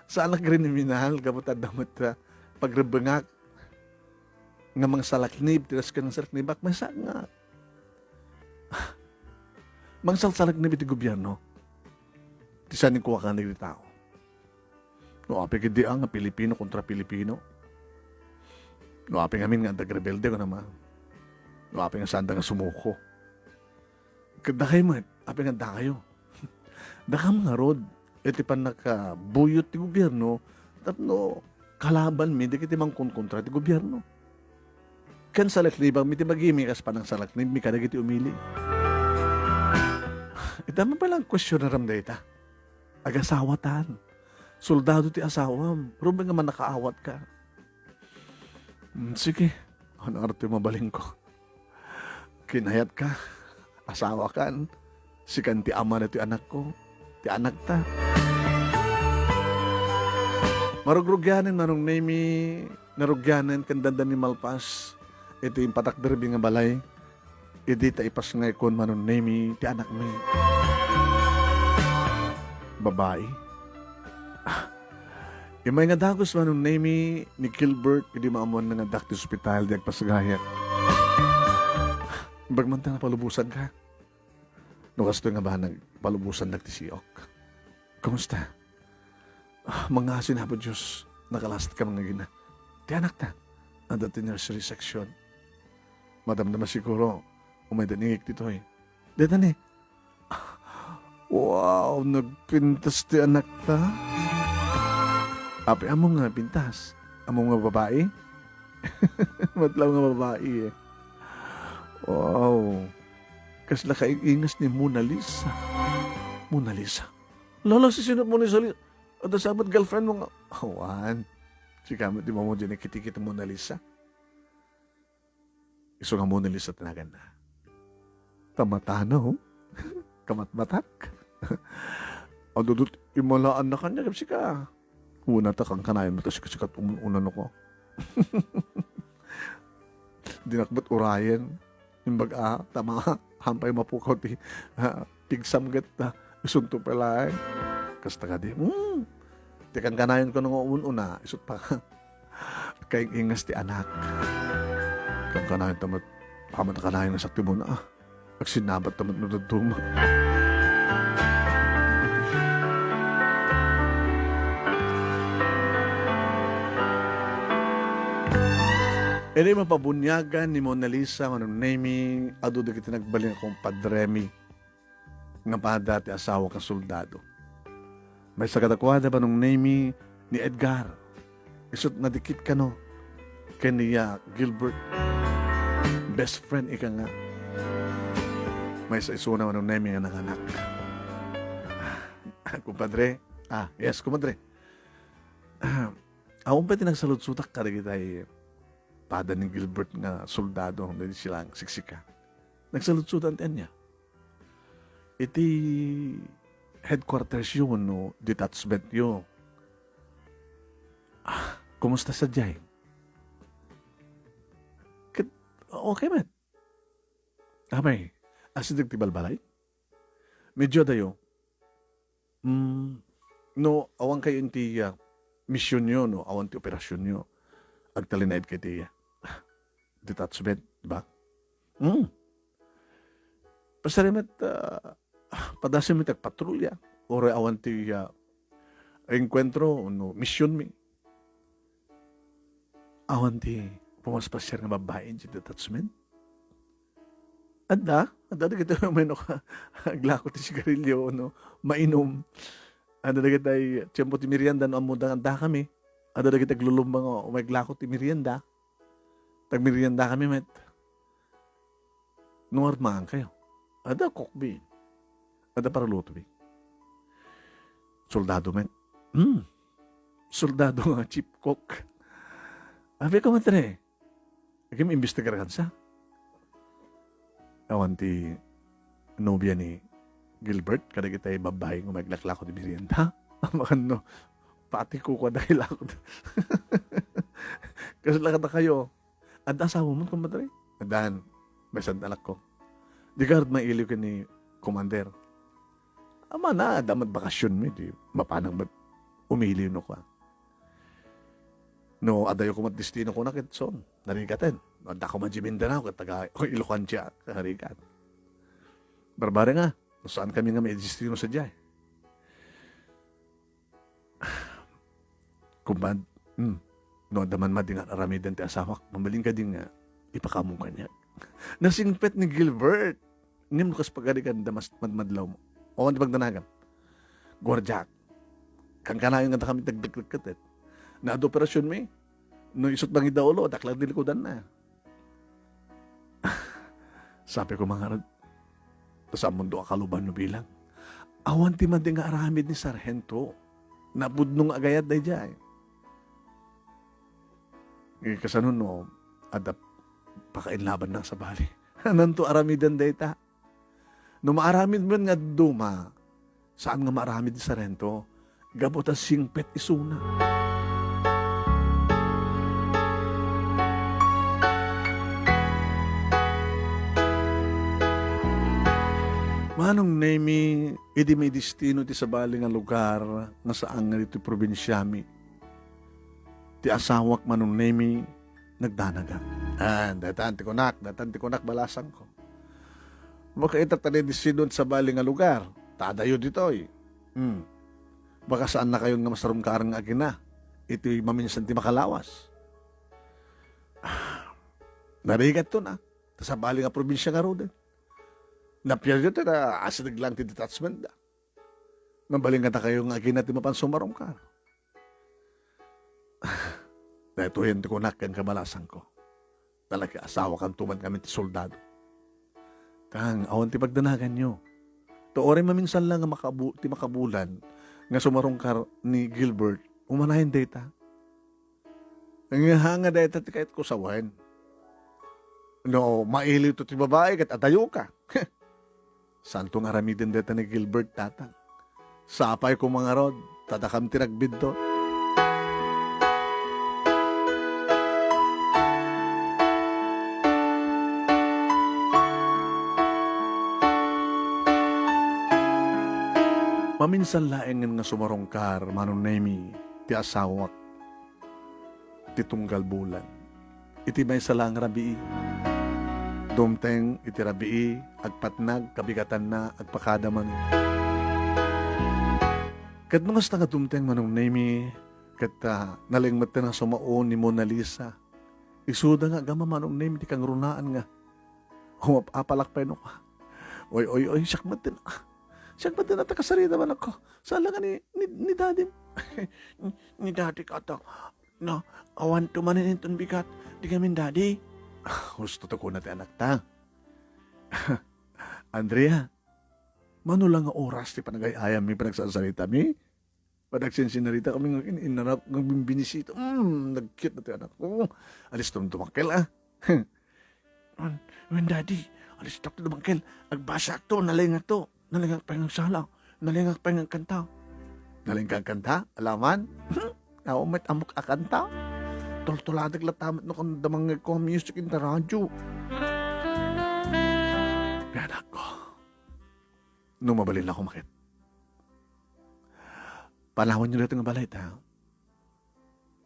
Saan a kriminal, gapu ta adda met, ah, pagrebbengak nga mangsalaknib, ti dasken nga salaknibak, maysa nga mangsalsalaknib iti gobierno. Ti saan nga kuakan dagiti tao. No apay ketdi a nga Pilipino kontra Pilipino. No apay ngamin nga adda agrebelde, kunam a. No apay nga saanda nga sumuko. Ket dakay met, apay nga addakayo? Dakam ngarud iti pannakabuyot ti gobierno tapno kalabanmi dagiti mangkonkontra ti gobierno. Ken salaknibami ti bagimi kas panangsalaknibmi kadagiti umili. Ita man pala ang kuestionaram dayta. Agasawatan. Soldado ti asawam. Rumbeng nga mannakaawat ka. Mm, sige. Ano aro ti mabalinko? Kinayatka. Asawakan. Sikan ti ama ditoy anakko. Ti anakta. Marugrugianen, Manong Nemy. Narugianen ken dandani malpas iti impatakdermi nga balay. Idi ta ipasngaykon, Manong Nemy, ti anakmi. Babai. Ah, immay nga dagus, Manong Nemy, ni Gilbert, idi maammoanna nga addak ti ospital, di agpasgayat. Imbag man ta napalubosanka. No kastoy nga banag, palubosandak ti siok. Kumusta? Ah, mangngasin, Apo Dios, nakalasatka man nga agina. Ti anakta, adda ti nursery section. Madamdama siguro, umayda ni Ngik ditoy. Dayta ni. Wow, nagpintas ti anakta. Apay, ammom nga pintas? Ammom nga babai? Met laeng nga babai, eh. Wow. Kasla kaing-ingas ni Mona Lisa. Mona Lisa? Lala, sisino Mona Lisa? Adda sa met girlfriend mo nga. Awan. Sika met ti mamo diay nakitiki ti Mona Lisa. Isu nga Mona Lisa ti naganna. Ta matana, oh. Kamatmatak. Adudot imalaanna kaniak, sika. Una ta kankanayon met a sikasikat umun-unanko. Dinak met urayen. Imbag a, tama, hampay mapukaw ti, ah, pigsam ket, ah, isunto pay laeng. Kasta kadi, hmm, ti kankanayon kano nga un-una, isut pa. Kaing-ingas ti anak. Kankanayon ta met, aman kanayon nga sakti mo na, ah. Agsinnabat ta met no dadduma. Idi mapabuniagan ni Mona Lisa, Manong Nemy, adu dagiti nagbalin a kumpadremi nga pada ti asawa ken soldado. Maysa kadakuada, Manong Nemy, ni Edgar. Isut' nadikit kano ken ni, ah, Gilbert. Best friend ika nga. Maysa isuna, Manong Nemy, nga nanganak. Kumpadre? Ah, yes, kumadre. Awan pay ti nagsaludsodak kadagitay pada ni Gilbert nga soldado, dagiti silang siksika. Nagsaludsodan ti ania? Iti headquarters yo wenno detachment yo. Ah, kumusta sadiay? Ket, okay met. Apay, asideg ti balbalay? Medyo adayo. Mm, no, awan kayo iti, ah, mision yo, no, awan ti operasion yo, agtalinaed kayo iti, ah, detachment, di ba? Mm. Pasari met, ah, padasem met agpatrolya, uray awan ti, ah, engkuentro, no, mision mi. Awan ti pumaspasiar nga babbai iti detachment? Adda, adda dagiti umayno ka aglako ti sigarilyo wenno mainum. Adda dagiti tiempo ti merienda no ammoda nga addakami. Adda dagiti aglulumba nga umay aglako ti merienda. Tagmeriendakami met. No armangan kayo. Adda cook bi. Adda parluto bi. Soldado met. Hmm. Soldado nga chief cook. Abi ko, matre. Agim imbestigar kansa. Awan ti nobia ni Gilbert, kadagitay babbai nga umay aglaklako ti merienda. Makanno, pati kuko adda kay lakod. Kasla kadakayo, adda asawa mo, kumadre? Addan, maysa ti anakko. Di ka mailiw ken ni Commander. Amana, adda met bakasion mi, di mapanang met umiliw no kua. No, adayo koma destino ko na ket son, narigaten. No, adda koma di Mindanao, ket taga Ilocandia, narigat. Barbari nga, no, saan kami nga maidestino sadiay? Kumbad, hmm, no, adda man madi nga aramiden ti asawak, mabalin kadi nga ipakammo kaniak. Nasingpet ni Gilbert. Ngem no kas pagarigan da mas madmadlaw mo. Awan ti pagdanagam. Guardiak. Kankanayon nga dakami dagdagdagket. No adda operasion mi, no isut' mangidaulo, daklag di likudan na. Sabi ko, mga rod, ta saan mundo a kaluban no bilang. Awan ti madi nga aramid ni Sargento. Napudno nga agayat daydiay. Eh, kasano no, adda pakainlaban na sabali. Hananto aramiden dayta. No maaramid mo nga duma, saan nga maaramid ni Sargento? Gapu ta singpet isuna. Manong Nemy, idi maidestino ti sabali nga lugar nga saan nga ditoy probinsiami, ti asawak, Manong Nemy, nagdanagak. Ah, daytan ti kunak, daytan ti kunak, balasangko. Baka ita ta naidestino ti sabali nga lugar, ta adayo ditoy. Hmm. Baka saannakayon nga masarungkar nga agina iti maminsan ti makalawas. Ah, narigatto na. Ta sabali nga probinsia ngaruden. Napiadyo ta asideg lang ti detachment da. Mabalin kadakayo nga agina ti mapan sumarungkar. Daytoyen ti kunak ken kabalasangko. Talaga, asawakanto man kami ti soldado. Kang, awan ti pagdanaganyo. Ta uray maminsan lang nga makabu-, ti makabulan nga sumarungkar ni Gilbert, umanayen dayta. Nga hanga dayta ti kayatko sawen. No, mailiwto ti babai ket adayoka. Saanto nga aramiden dayta ni Gilbert, tatang. Sapay koma ngarud, ta dakam ti nagbiddut. Maminsan laengen nga sumarungkar, Manong Nemy, ti asawak ti tunggal bulan. Iti maysa la nga rabii, dumteng iti rabii, agpatnag, kabigatanna, agpakada man. Ket no kasta nga dumteng, Manong Nemy, ket, ah, nalengmetten a sumao ni Mona Lisa. Isuda nga agama, Manong Nemy, ti kangrunaan nga umap-apalak pay no kua. Oy, oy, oy, siak metten, ah. Siak metten, ta kasarita man ako. Saan la nga ni, ni, ni dadim. Ni dadi ka, ta. No, awan to manen inton bigat, di ngamin, Daddy. Husto to kuna ti anakta. Andrea, mano la nga oras ti panagay-ayammi, panagsasaritami? Panagsinsinarita kami nga in-, inarap nga bimbinisita. Mm, nagkit na ti anak ko. Alistom dumakkel, ah. Wen, wen, Daddy, alistak to dumangkel. Agbasakto, nalingakto. Nalingak pay nga agsala. Nalingak pay nga agkanta. Nalingak kanta? Alaman? Awan met ammok a kanta. Tultuladek latta met no kanda mangngegko a music iti radyo. Pianakko. No mabalinakon, maket. Panawanyo daytoy nga balay ta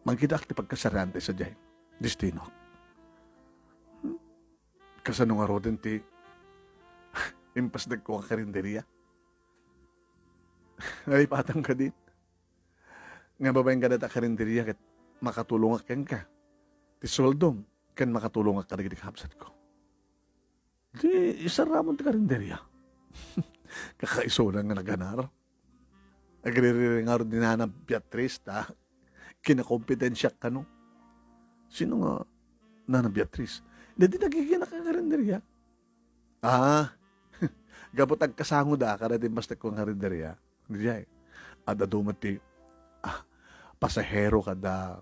mangkitak ti pagkasarian ti sadiay destinok. Hmm? Kasano ngaruden ti impasdagko nga karinderia? Nalipatan kadin nga babaen kadata a karinderia ket makatulongak kenka. Ti sueldom ken makatulongak kadagiti kabsatko. Di, isaramon ti karinderia. Kakaisuna nga naganar. Agririringar di Nana Beatriz, ta kinakompetensiak kano. Sino nga Nana Beatriz? Di, di nagiginak nga karinderia. Ah, gapu ta agkasangoda, kada ti bastek ko nga karinderia. Diay, ad-adu met ti, ah, pasahero kada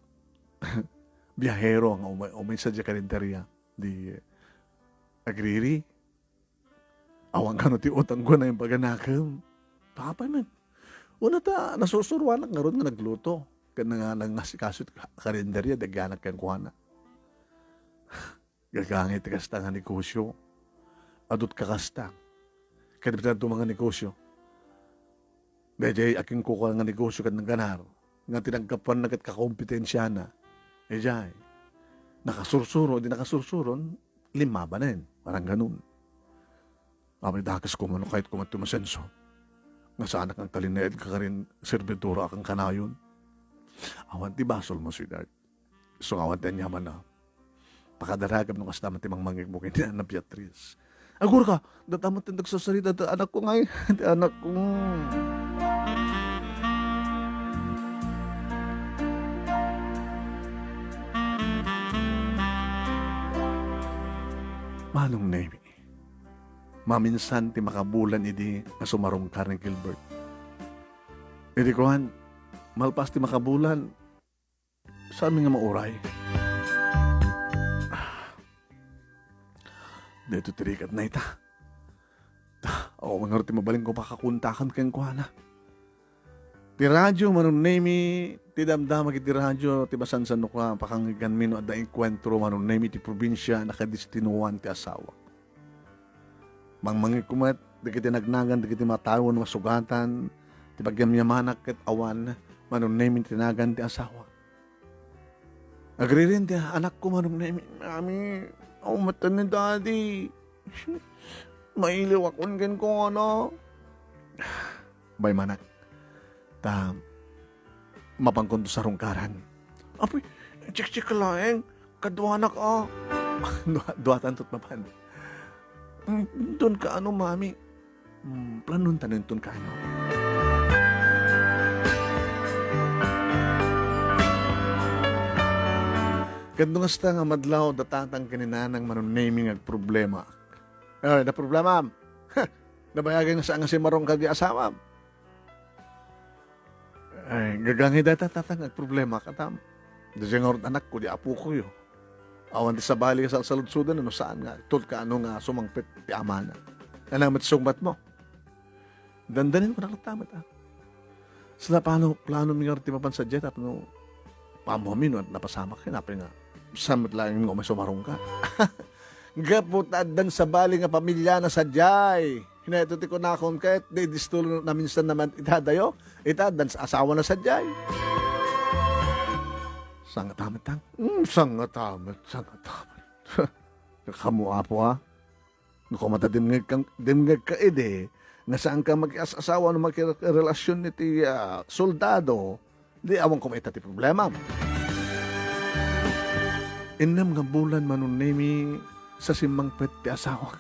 biahero nga umay, umay sadiay karinderia. Di, agriri. Awan kano ti utangko nga imbaganakem. Apay met. Una ta, nasusuroanak ngarud nga nagluto. Ken nga nangasikaso ti ka-, karinderia, dagyanak kenkuana. Gagangay ti kasta nga negosio. Adut ka kasta. Ket bisan duma nga negosio. Daydiay a kenkuana nga negosio ket nagganar. Nga ti naggapuanna ket kakompetensiana. Idiay. Nakasursuro, di nakasursuro, limmabanen. Parang ganun. Apay dakes koma no kayat koma ti umasenso. Nga saanak nga agtalinaed ka karin servidora a kankanayon. Awan ti basolmo, sweetheart. Isu nga awan ti aniamanna. Pakadaragam no kasta met ti mangmangegmo ken ni Nana Beatriz. Agurka, data met ti nagsasarita ti anakko ngay, ti anakko. Manong Nemi, maminsan ti makabulan idi nga sumarungkar ni Gilbert. Idi kuan, malpas ti makabulan, saanmi nga mauray. Daytoy ti rikatna ita. Ta, awan ngarud ti mabalinko pakakontakan kenkuana. Ti radyo, Manong Nemi, ti damdama iti radyo, ti masansan no ka, pakangegganmi no adda enkuentro, Manong Nemi, ti probinsia, nakadestinoan ti asawa. Mangmangegko met dagiti nagnagan dagiti matawen masugatan ti pagyamyamanak ket awan Manong Nemi ti nagan ti asawa. Agririn ti anakko Manong Nemi, "Mami, awan met ni Daddy. Mailiwakon kenkuana." Bay manak. Ta, mapankonto sarungkaran. Apoy, check-check laeng. Kaduanak a. Dua-, duatanto mapan. Mm, inton kaano, Mami? Mm, planon tayo inton kaano. Ket no kasta nga madlaw, datatang ken ni Nanang Manong Nemi nga agproblema. Ay, naproblema. Nabayagan nga saan nga simarungkar ti asawam. Ay, gagangay dayta, tatang, agproblema katam. Daydiay ngarud anakko, di apokoyo. Awan ti sabali nga salsaludsodan no saan nga, tod kaano nga sumangpet ti amana. Nana met sungbat mo. Dandanin ko na latta met, ah. Sa plano, plano mi nga ti mapan sadiay, tapno, pammomi no napasamak ken, apay nga, saan met laeng nga umay sumarungkar. Gapu ta addan sabali nga pamiliana sadiay. Hinayto ti kunakon ket, di disto naminsan naman itadayo. Ita, addan asawana sadiay. Sangatamet, tang. Hmm, sangatamet, sangatamet. Kamo, apo, ha? No koma ta dimngeg ka, dimngeg ka idi, nga saan ka makias-asawa no makirelasyon iti, ah, soldado, di awan koma ita ti problema. Innem nga bulan Manong Nemi sa simmangpet ti asawak.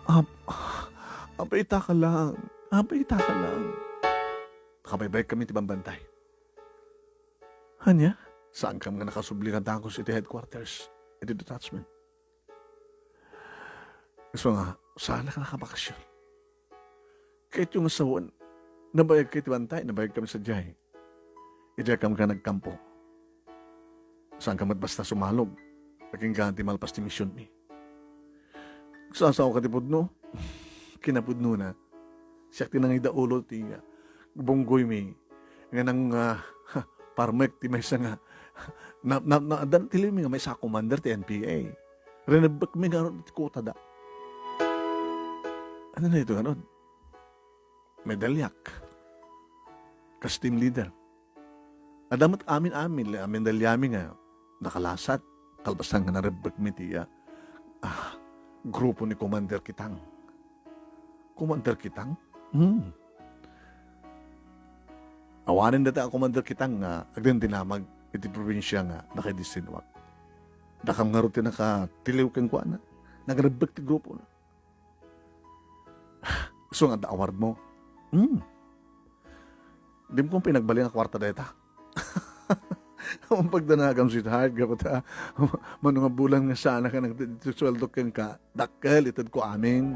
Ap-, apay ita ka lang, apay ita ka lang. Kabaybay kami ti bambantay. Ania? Saankam nga nakasubli nga dagus iti headquarters, iti detachment. Isu nga, saannak a nakabakasyon. Kayatyo nga sawen, nabayagka iti bantay, nabayagkami sadiay. Idiakam nga nagkampo. Saankam met basta sumalog, agingga ti malpas ti misionmi. Agsasaoka ti pudno? Kinapudnona, siak ti nangidaulo ti, ah, bunggoymi nga nang, ah, parmek ti maysa nga na, na, na, addan ti liwmi nga maysa a commander ti N P A. Rinebbekmi ngarud iti kutada. Ania daytoy ngarud? Medalyak. Kas team leader. Adda met amin-amin, amin daliami nga nakalasat, kalpasan nga narebbekmi ti, ah, ah, grupo ni Commander Kitang. Commander Kitang? Hmm. Awanen dayta a Commander Kitang nga agdindinamag iti probinsia nga nakaidistinwak. Dakam ngarud ti nakatiliw kenkuana. Nagrebbek ti grupona. Isu nga adda award mo. Hmm. Dim kong pinagbalin a kwarta dayta. Ang pagdanagam, sweetheart, gapu ta, mano nga bulan nga saanak a nagsueldo kenka, dakkel, itedko amin.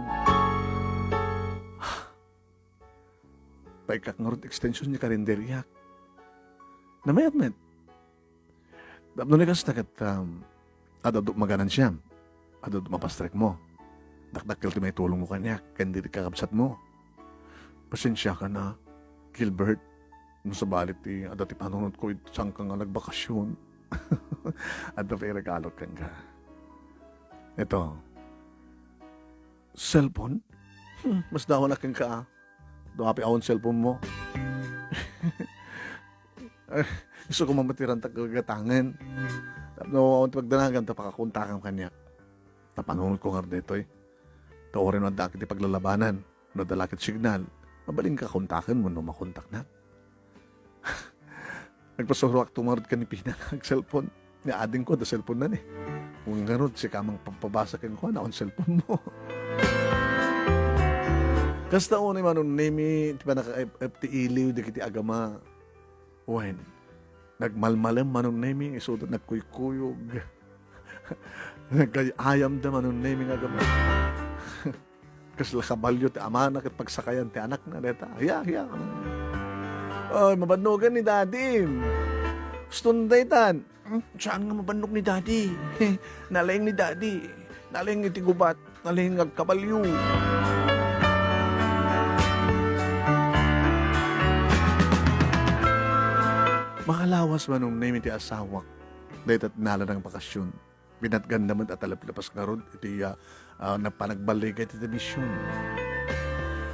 Paikak ngarud extension ni karinderiak. Namayat met. Tapno ni kasta ket, um, adda maganansiam, adda mapastrekmo. Dakdakkel ti maitulongmo kaniak, ken dagiti kakabsatmo. Pasensiakan a, Gilbert, no sabali ti adda ti panunotko iti saanka nga nagbakasyon. Adda pay regalo kenka. Ito, cellphone? Hmm, mas dawan a kenka, ah. Dua pay awan cellphone mo. Eh, isu ko mamatirantak kagatangen. Tapno awan ti pagdanagan, ta pakakontakam kaniak. Ta panunotko ngarud daytoy. Ta uray no adda ket ti paglalabanan, no adda la ket signal, mabalinka kontaken wenno makontaknak. Nagpasuroak tumarud ken ni Pina nga ag-cellphone. Ni adingko, adda cellphone na ni. Wen ngarud, sika mang pampabasa kenkuana, on cellphone mo. Kasta unay Manong Nemi, ti panaka-, ep-, ep-, ti iliw, dagiti agama. Wen, nagmalmalem Manong Nemi, isuda nagkuykuyog. Nagayayamda Manong Nemi nga agama. Kasla kabalio ti amana ket pagsakayan ti anakna dayta. Hiya, hiya. Ay, mabannogan ni Daddy. Uston daytan. Hmm, saan nga mabannok ni Daddy? Nalaing ni Daddy. Nalaing iti gubat. Nalaing nga agkabalio. Makalawas Manong Nemi ti asawak. Dayta ti nalanang bakasyon. Pinatganda met a talaplepas ngarud iti, ah, ah, napanagballiga iti mision.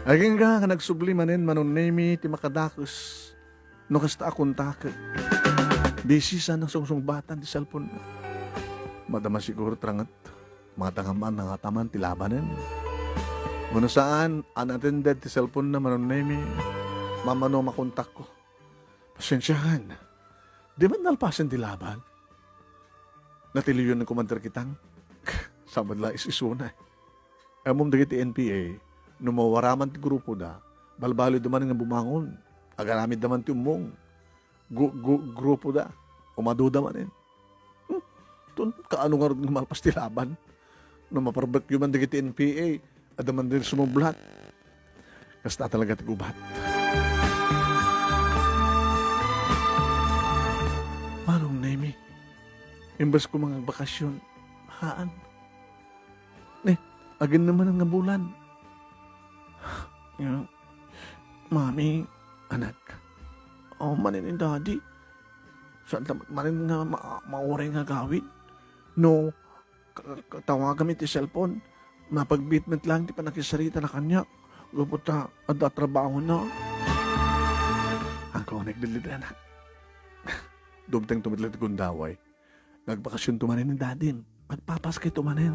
Agingga nga nagsubli manen Manong Nemi ti makadakes no kasta a kontaken. Busy sa nangsungsungbatan ti cellphone-na. Madama siguro ti ranget. Mata nga man, nangataman ti labanen. Wenno saan, unattended ti cellphone-na Manong Nemi. Mamano makontakko. Pasensiakan. Di met nalpasen ti laban. Natiliyon ni Commander Kitang. Sa met la is-isuna. Ammom dagiti N P A, no mawaraman ti grupoda, balbalida man nga bumangon. Agaramidda man ti ummong. Gu-, gu-, grupoda. Umadoda manen. Hmm, ton, kaano ngarud nga malpas ti laban? No maparbekyo man dagiti N P A, adda man din sumublat. Kasta talaga ti gubat. Manong Nemi, imbes ko mangagbakasyon, haan. Ne, agin naman nga bulan. Ya, Mami, anak, awan manen ni Daddy. Saan ta manen nga ma-, mauray nga agawid? No, ka-, ka-, tawagam iti cellphone, mapagbiit met lang ti pannakisarita na kaniak. Gapu ta adda trabahona. Agko, nagdilid, anak. Dumteng tumitla ti gundaway. Nagbakasyon to manen ni Dadim. Agpapaskay to manen.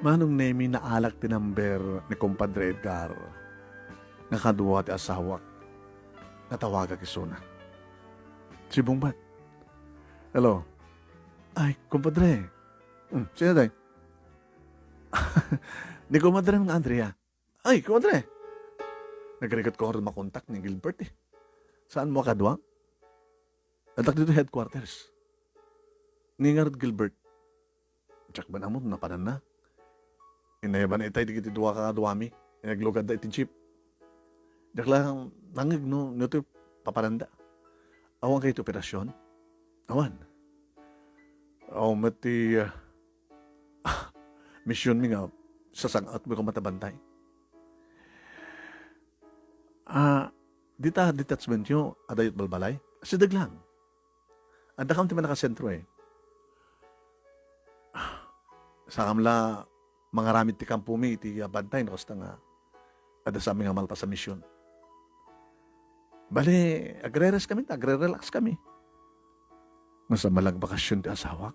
Manong Nemi, naalak ti number ni Compadre Edgar nga kadua ti asawak. Natawagak isuna. Sibungbat. Hello. Ay, compadre. Hmm, sino, tay? Ni Compadre nga Andrea. Ay, kumadre. Nagrigat ko ngarud makontak ni Gilbert, eh. Saan mo kadua? Addak dito headquarters. Ni ngarud Gilbert. Diak man ammo napananna. Inayaban itay dagiti dua kakaduami. Inaglugadda iti jeep. Diak la nangngeg no, no ti papananda. Awan kayo ti operasyon? Awan. Awan met ti, ah, misyonmi nga sasang-at mi koma ta bantay. Ah, dita detachmentyo, adayo balbalay? Sideg lang. Addakam ti mannakasentro, eh. Sakam la mangaramid ti kampomi iti bantay no kasta nga adda saanmi nga malpas a mision. Bale, agrerest kami, agrerelax kami. Nga sa malagbakas ti asawak.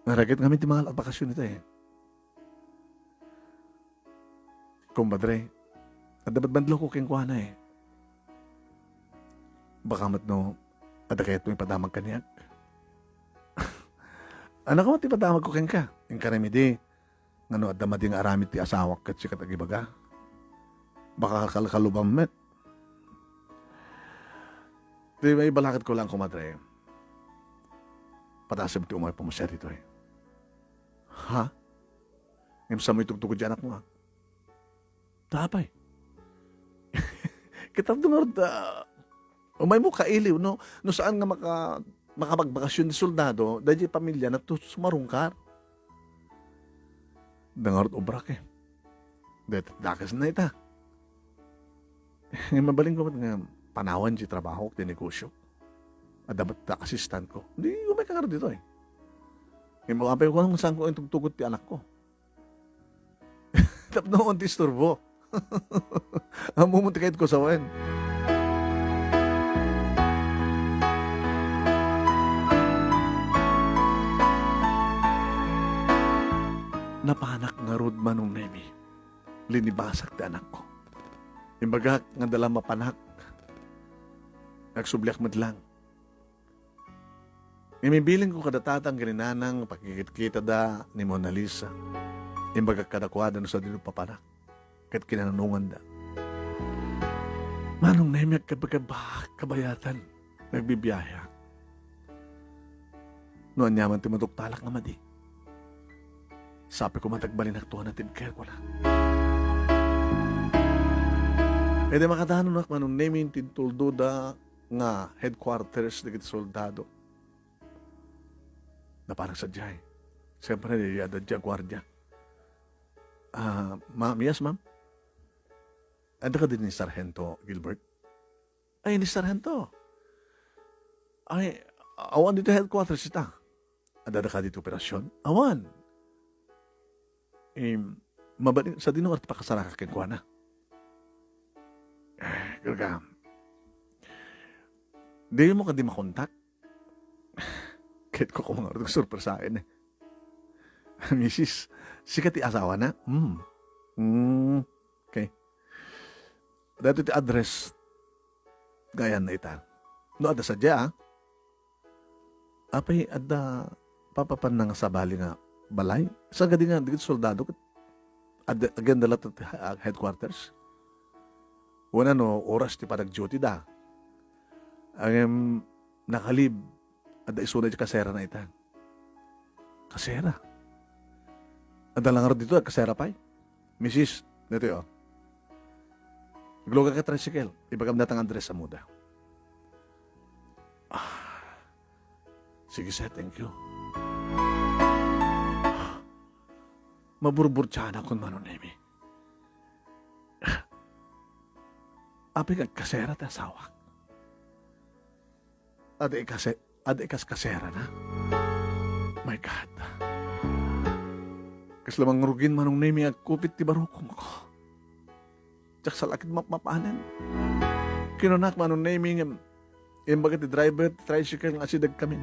Naraget kami ti mga bakasyon ita, eh. Kumpadre, adda badbadlawko kenkuana, eh. Baka met no, adda kayatmo ipadamag kaniak? Ania koma ti ipadamagko kenka? Inkarem idi, nga no adda madi nga aramid ti asawak ket sika ti agibaga. Baka kalkalubam met. Ti maibalakadko lang, kumadre. Patasem ti umay pamasiar ditoy. Ha? Ngem saanmo itugtugod ti anakmo, a? Ta apay? Kita ngarud, ah, umaymo kailiw, no? No saan nga maka-, makapagbakasyon ti soldado, daydi pamiliana ti sumarungkar. Adda ngarud obrak, eh. Dayta dakesna ita. Ngem mabalinko met nga panawen ti trabahok, ti negosio. Adda met ta assistantko. Di umayka ngarud ditoy. Ngem apay ko nang saanko itugtugod ti anakko. Tapno awan ti isturbo. Ammom ti kayatko sawen. Napanak ngarud, Manong Nemi. Linibasak ti anakko. Imbagak nga adda la mapanak. Agsubliak met lang. Ngem ibilingko kada tatang ken ni nanang pakikitkitada ni Mona Lisa. Imbagak kadakuada no sadino papanak ket kinananonganda. Manong Nemi, agkabakabak, kabayatan. Nagbibiaheak. No aniaman ti maduktalak nga madi, sapay koma ti agbalinakto a natibker, kuna. Idi makadanonak, Manong Nemi, iti intuldoda nga headquarters dagiti soldado. Napanak sadiay. Siyempre, adda diay guardia. Ah, ma'am, yes, ma'am? Adda kadi ni Sargento Gilbert? Ay, ni Sargento. Ay, awan ditoy headquarters ita. Adda kadi ti operasyon? Awan. Em, mabalin, sadino nga ti pakasaraka kenkuana? Eh, talaga. Dimo kadi makontak? Ket ko kung sorpresaen, eh. Misis, sika ti asawana? Hmm. Hmm. Okay. Daytoy ti address. Gayan na ita. No, adda sadiay, a? Apay, adda papapanna nga sabali nga balay? Saan kadi nga dagiti soldado ket adda, aganda latta ti, ah, headquarters? Wenno no oras ti panag-duty da. Ngem nakalib, adda isuna iti kaserana ita. Kasera? Adda la ngarud ditoy a kasera pay? Misis, daytoy, o. Aglugak iti tricycle. Ibagam dayta nga address, ammoda. Ah, sige, sir, thank you. Maburburtianakon, Manong Nemi. Apay nga agkasera ti asawak? Adda ikase-, adda ikaskaserana? My God. Kasla mangrugin, Manong Nemi, agkupit ti barukongko. Diak sa lakit mapmapanen. Kinunak, Manong Nemi, ngem imbaga ti driver ti tricycle nga asideg kami.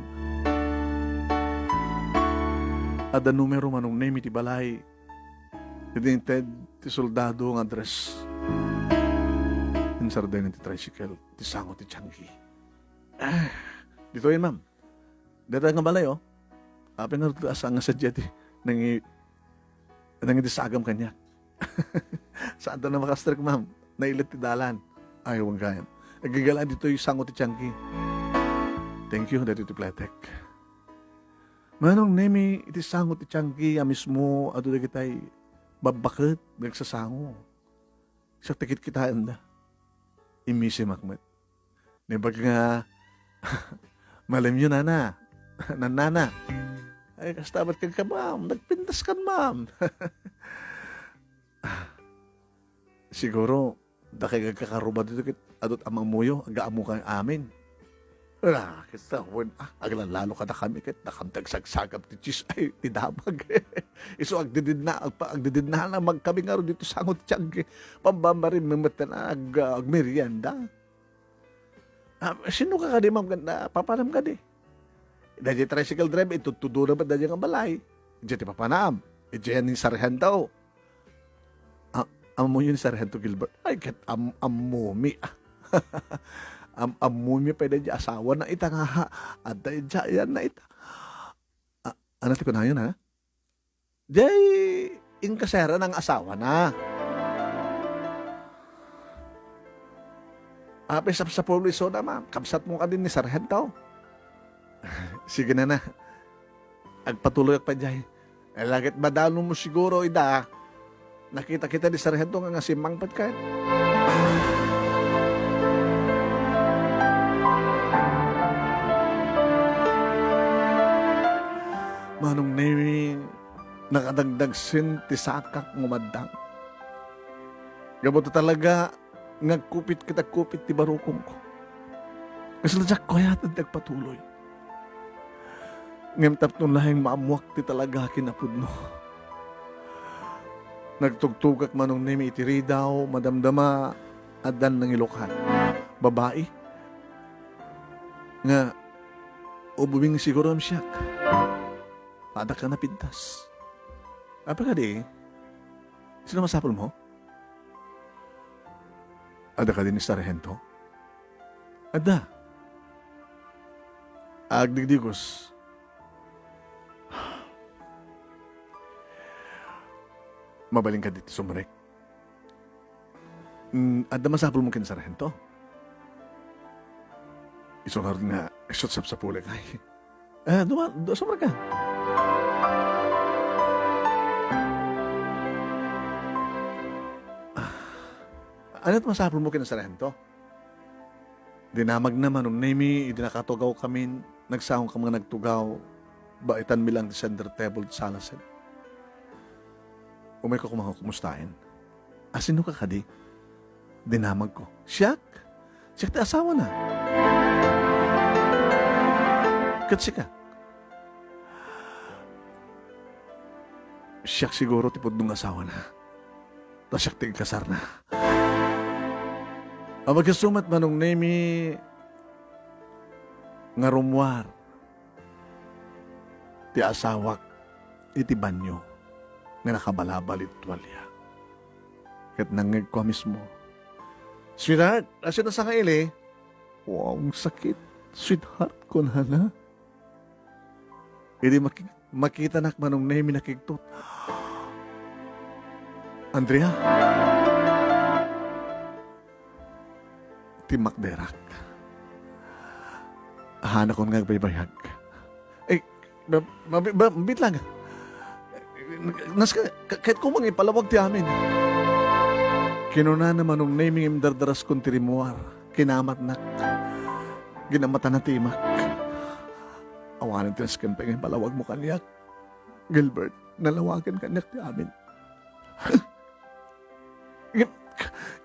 Adda numero, Manong Nemi, ti balay. Idi inted ti soldado nga address. Insardeng ti tricycle, ti sango ti tianggi. Ah, ditoy, ma'am. Dayta nga balay, o. Apay nga rudto a saan nga sadiay ti nangi-, nangidisagam kaniak. Saanto a makastrek, ma'am. Nailet ti dalan. Ay, wen gayam. Agigala ditoy sango ti tianggi. Thank you, daytoy ti Playtech. Manong Nemi, iti sango ti tianggi a mismo, adu dagitay babbaket, nagsasango. Siak ti kitkitaenda. Immisimak met. Naimbag nga, "Malemyo, nana." "Nannana." "Ay, kasta met kenka, ma'am. Nagpintas kan, ma'am." Siguro, dakay agkakarubad dito ket adut a mammuyo, aggaammo kami amin. Wala, ket sa wen, ah, aglalalo kadakami ket dakam ti agsagsagab ti cheese, ay, ti damag. Isu agdididna, agpa-, agdididna na magkami ngarud dito sango ti tianggi. Pambambarim met ag-, agmerienda. Ah, sino ka kadi, ma'am, ken, ah, papanam kadi? Daydi tricycle driver, itudtudona met daydi nga balay. Idiay ti papanam. Idiay ni Sargento. Ah, ammoyo ni Sargento Gilbert? Ay, ket am-, ammomi. Am-, ammomi pay daydi asawana ita nga, ha, adda idiay na ita. Ah, ano ti kunayon, ha? Jay, inkasera nga asawana. Apay sapsapulo isuna, ma'am. Kabsatmo kadi ni Sargento. Sige, nana. Agpatuloyak pay jay. Eh, la ket madanon mo siguro ida. Nakita-kita ni Sargento nga, nga simmangpet ket. Manong Nemi, nakadagdagsen ti sakak nga umaddang. Gapu ta talaga nga agkupit ket agkupit ti barukongko. Kasla diak kuyaten ti agpatuloy. Ngem tapno laeng maammoak ti talaga a kinapudno. Nagtugtugak, Manong Nemi, iti ridaw, madamdama, addan nangilukan. Babai. Nga, ubing siguro siak. Adda ka napintas. Apay kadi? Sino masapul mo? Adda kadi ni Sargento? Adda. Agdigdigos. Mabalin kadi ti sumrek? Mm, adda masapul mo ken Sargento? Isu ngarud nga, isu ti sapsapulek, ay. Ah, duma-, du-, sumrek ka. Ah, ano ti masapul mo ken Sargento? Dinamagna, Manong Nemi, idi nakatugawkamin, nagsangokami nga nagtugaw, baitanmi lang ti center table ti salasen. Umayko koma nga kumustaen. A, sino ka kadi? Dinamagko. Siak? Siak ti asawana. Ket sika? Siak siguro ti pudno nga asawana. Ta siak ti inkasarna. Abaga sumat, Manong Nemi, nga rummuar ti asawak iti banio nga nakabalabal iti tualia. Ket nangngegko a mismo, "Sweetheart, asino sa nga ili?" Wow, sakit. "Sweetheart," kunana. Idi maki-, makitanak, Manong Nemi, nakigtot. "Andrea?" Timmakderak. Hanakon nga agbaybayag. Eh, ma-, ma-, ma-, mabit lang. Nas ka, ka-, kahit kumang ipalawag ti amin. Kinunana, Manong Nemi, ngem dardaraskon ti rimmuar. Kinamatnak. Ginamatana ti imak. Awanen ti nasken pay nga ipalawag mo kaniak. Gilbert, nalawagen kaniak ti amin.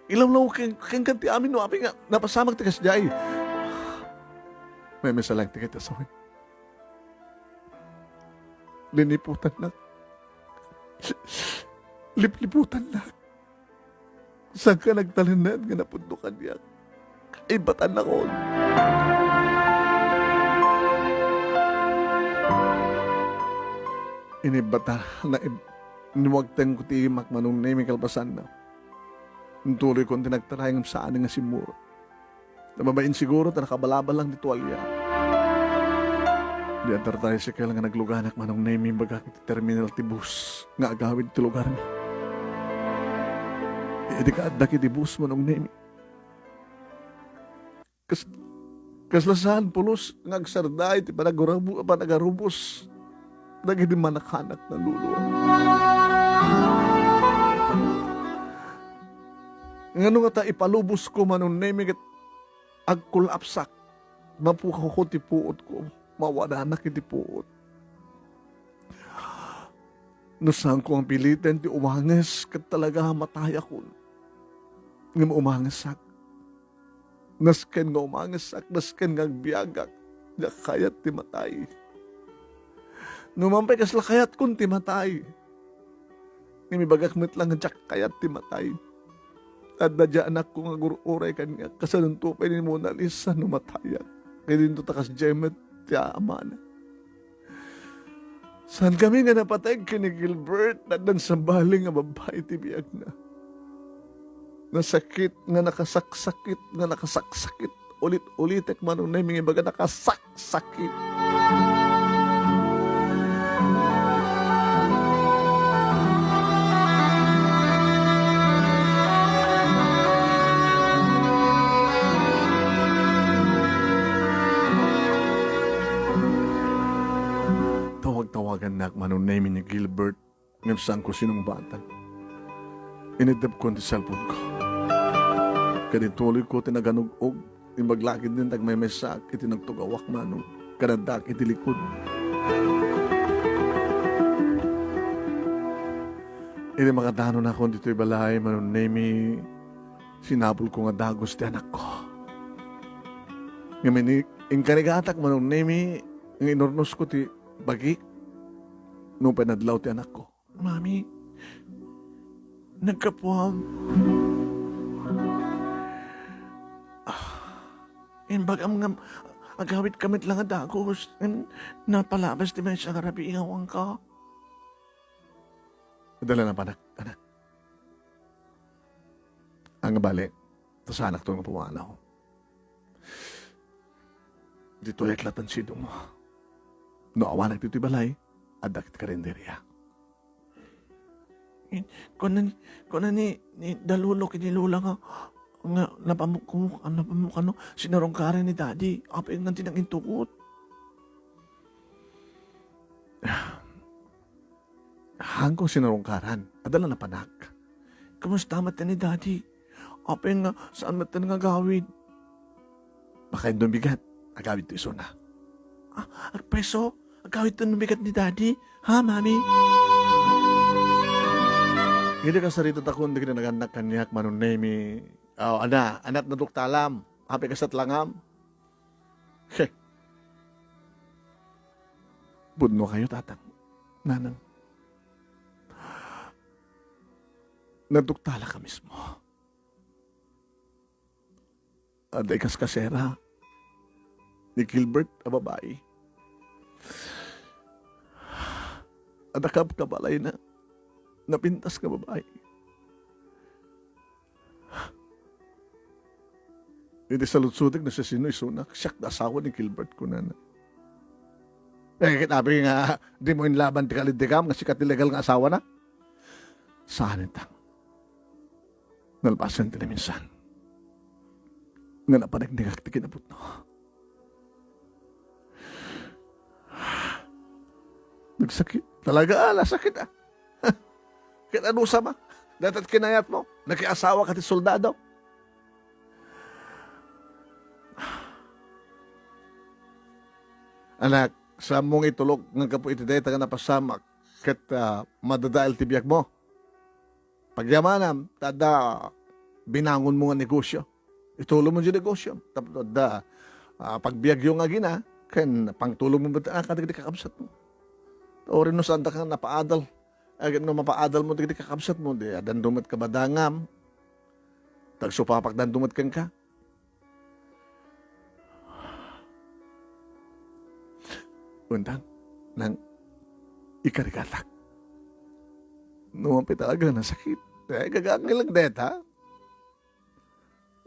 Ilawlaw ken, ken, ken ti amin no apay nga napasamak ti kasdiay. Maymaysa lang ti ket asawen. Liniputannak. Lipliputannak. Saan ka nagtalinaed nga napudno kaniak? Ibatannakon. Inibata, naib-, niwagtengko ti imak, Manong Nemi, kalpasanna. Intuloykon ti nagtaray ngem saan nga simmurot. Nababain siguro ta nakabalabal lang ti tualya. Di adda tricycle nga nagluganak, Manong Nemi, imbagak iti terminal ti bus nga agawid ti lugarmi. Idi kaaddak iti bus, Manong Nemi. Kas-, kasla saan pulos nga agsardeng ti panagurabu-, panagarubos dagiti manakanak nga luluam. Ngano ngata ipalubosko, Manong Nemi, ket agkolapsak? Napukawko ti puotko. Mawadanak iti puot. No saanko nga piliten ti umanges, ket talaga matayakon. Ngem umangesak. Nasken nga umangesak, nasken nga agbiagak, diak kayat ti matay. Numan pay kasla kayatkon ti matay. Ngem ibagak met laeng nga diak kayat ti matay. Adda diay anakko nga agur-uray kaniak, kasananto pay ni Mona Lisa no matayak. Ket dinto ta kasdiay met ti amana. Saankami nga napateg ken ni Gilbert, addan sabali nga babbai ti biagna. Nasakit nga nakasaksakit nga nakasaksakit. Ulit-ulitek, Manong Nemi, nga ibaga nakasaksakit. Tawag-tawagannak, Manong Nemi, ni Gilbert, ngem saanko sinungbatan. Iniddepkon ti cellphone-ko. Ket intuloyko ti naganug-og, imbag la ketdin ti agmaymaysaak iti nagtugawak, Manong, ken addaak iti likod. Idi makadanonakon ditoy balay, Manong Nemi, sinabulko nga dagus ti anakko. Ngem idi inkarigatak, Manong Nemi, nga inurnosko ti bagik, nupay nadlaw ti anakko. Mami, naggapuam. Ah, imbagam nga agawidka met la nga dagus, ngem napalabas ti maysa nga rabii nga awanka. Adda la napanak, anak. Ania bale, ta saanakto nga pumanaw. Ditoyak latta ti sidongmo. No awanak ditoy balay, addak iti karinderia. Kuna, kuna ni, ni da Lolo ken ni Lola nga, nga napamuk-, napamukano, sinarungkaran ni Daddy. Apay nga ti nangintugot. Haanko sinarungkaran. Adda la napanak. Kumusta met ni Daddy? Apay nga saan met nga agawid? Baka inton bigat, agawidto isuna. Ah, agpreso? Agawidto no bigat ni Daddy? Ha, Mami? Idi kasaritatakon dagiti nagannak kaniak, Manong Nemi. Aw, ana, anak, naduktalam. Apay kasat langam? He. Pudno kayo, Tatang. Nanang. Naduktalak mismo. Adda ikaskasera ni Gilbert a babai. Adda kabkabalayna. Napintas nga babai. Iti saludsotek no siasino isuna, siak ti asawa ni Gilbert, kunana. Eh, ket apay nga dimo inlaban ti kaliddekam nga sika ti legal nga asawana? Saan, Tang. Nalpasen ti naminsan nga napaneknekak ti kinapudno. Nagsakit. Talaga, ah, nasakit, ah. Ket adu sa ba? Dayta ti kinayatmo? Nakiasawaka ti soldado? Anak, saanmo nga itulok nga gapu iti dayta nga napasamak ket, ah, madadael ti biagmo. Pagyamanam, ta adda binangonmo nga negosio. Itulom mo ti negosio. Tapno adda, ah, pagbiagyo nga agina, ken pangtulom mo met kadagiti kakabsatmo. Uray no saanda nga napaadal. Agin no mapaadal mo dagiti kakabsatmo, di addan met kabadangam. Tagsupapak dan met kenka. Untang, nang ikarigatak. No, apay talaga nasakit. Eh, gagaangelag deta.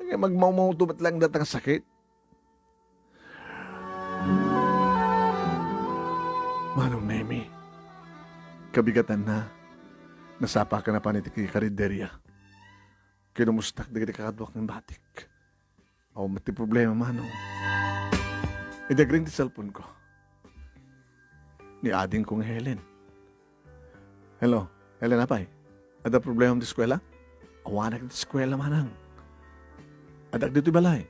Ay, magmawmawto met lang datang sakit. Manong Nemi, kabigatanna, nasapakan a pan iti karinderia. Kinumustak dagiti kakaduak nga batik. Awan met ti problema, Manong. Idi agring ti cellphone ko. Ni adingko nga Helen. Hello, Helen, apay? Adda problema ti eskuela? Awanak ti eskuela, Manang. Adda ditoy balay.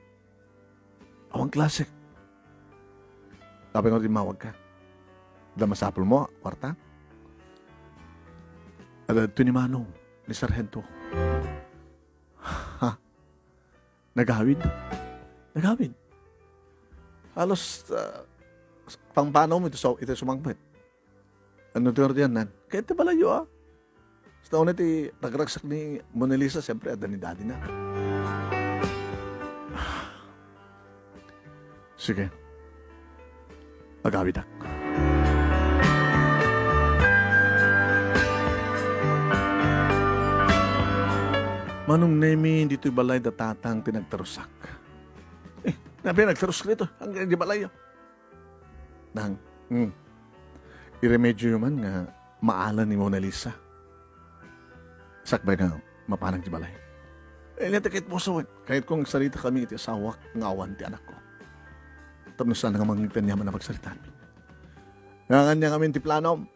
Awan klase. Apay nga dimmawag ka? Adda masapul mo, kwarta? Adda ditoy ni Manong, ni Sargento. Ha? Nagawid? Nagawid. Halos, ah, pangpanaw mo ito sa, ito sumangpet. Ano ti ordinan? Kaya ti balayo, ah. Basta una ti ragragsak ni Mona Lisa, siyempre, adda ni daddy na. Sige. Agawidak. Manong Nemi, ditoy balay da tatang ti nagtarusak. Eh, nabi nagtarus dito. Hanggang di balay, oh. Nang, hmm. Iremedyo man nga maalan ni Mona Lisa. Sakbay nga mapanag ti balay. Eh, nga ti kayat puso, eh. Kayat kong sarita kami iti asawak nga awan ti anakko. Tapno saan nga mangitanyam a pagsaritaan. Nga kanya kami ti plano.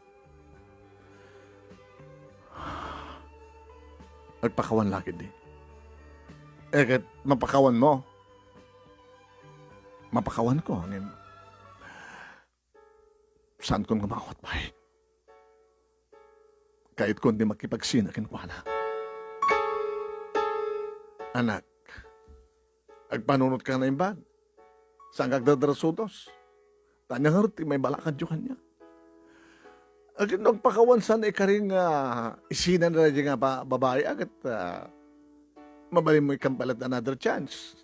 Agpakawan la ketdi. Eh, ket mapakawan mo? Mapakawan ko, ngem saankon nga maawat pay. Kayatkon ti makipagsina kenkuana. Anak, agpanunot ka naimbag. Saan ka agdardarasudos? Tanya ngarud ti maibalakadyo kaniak. Akin no agpakawan saan ikaring, ah, isina na nga ba-, babae, agat, ah, mabalin mo ikampalat another chance.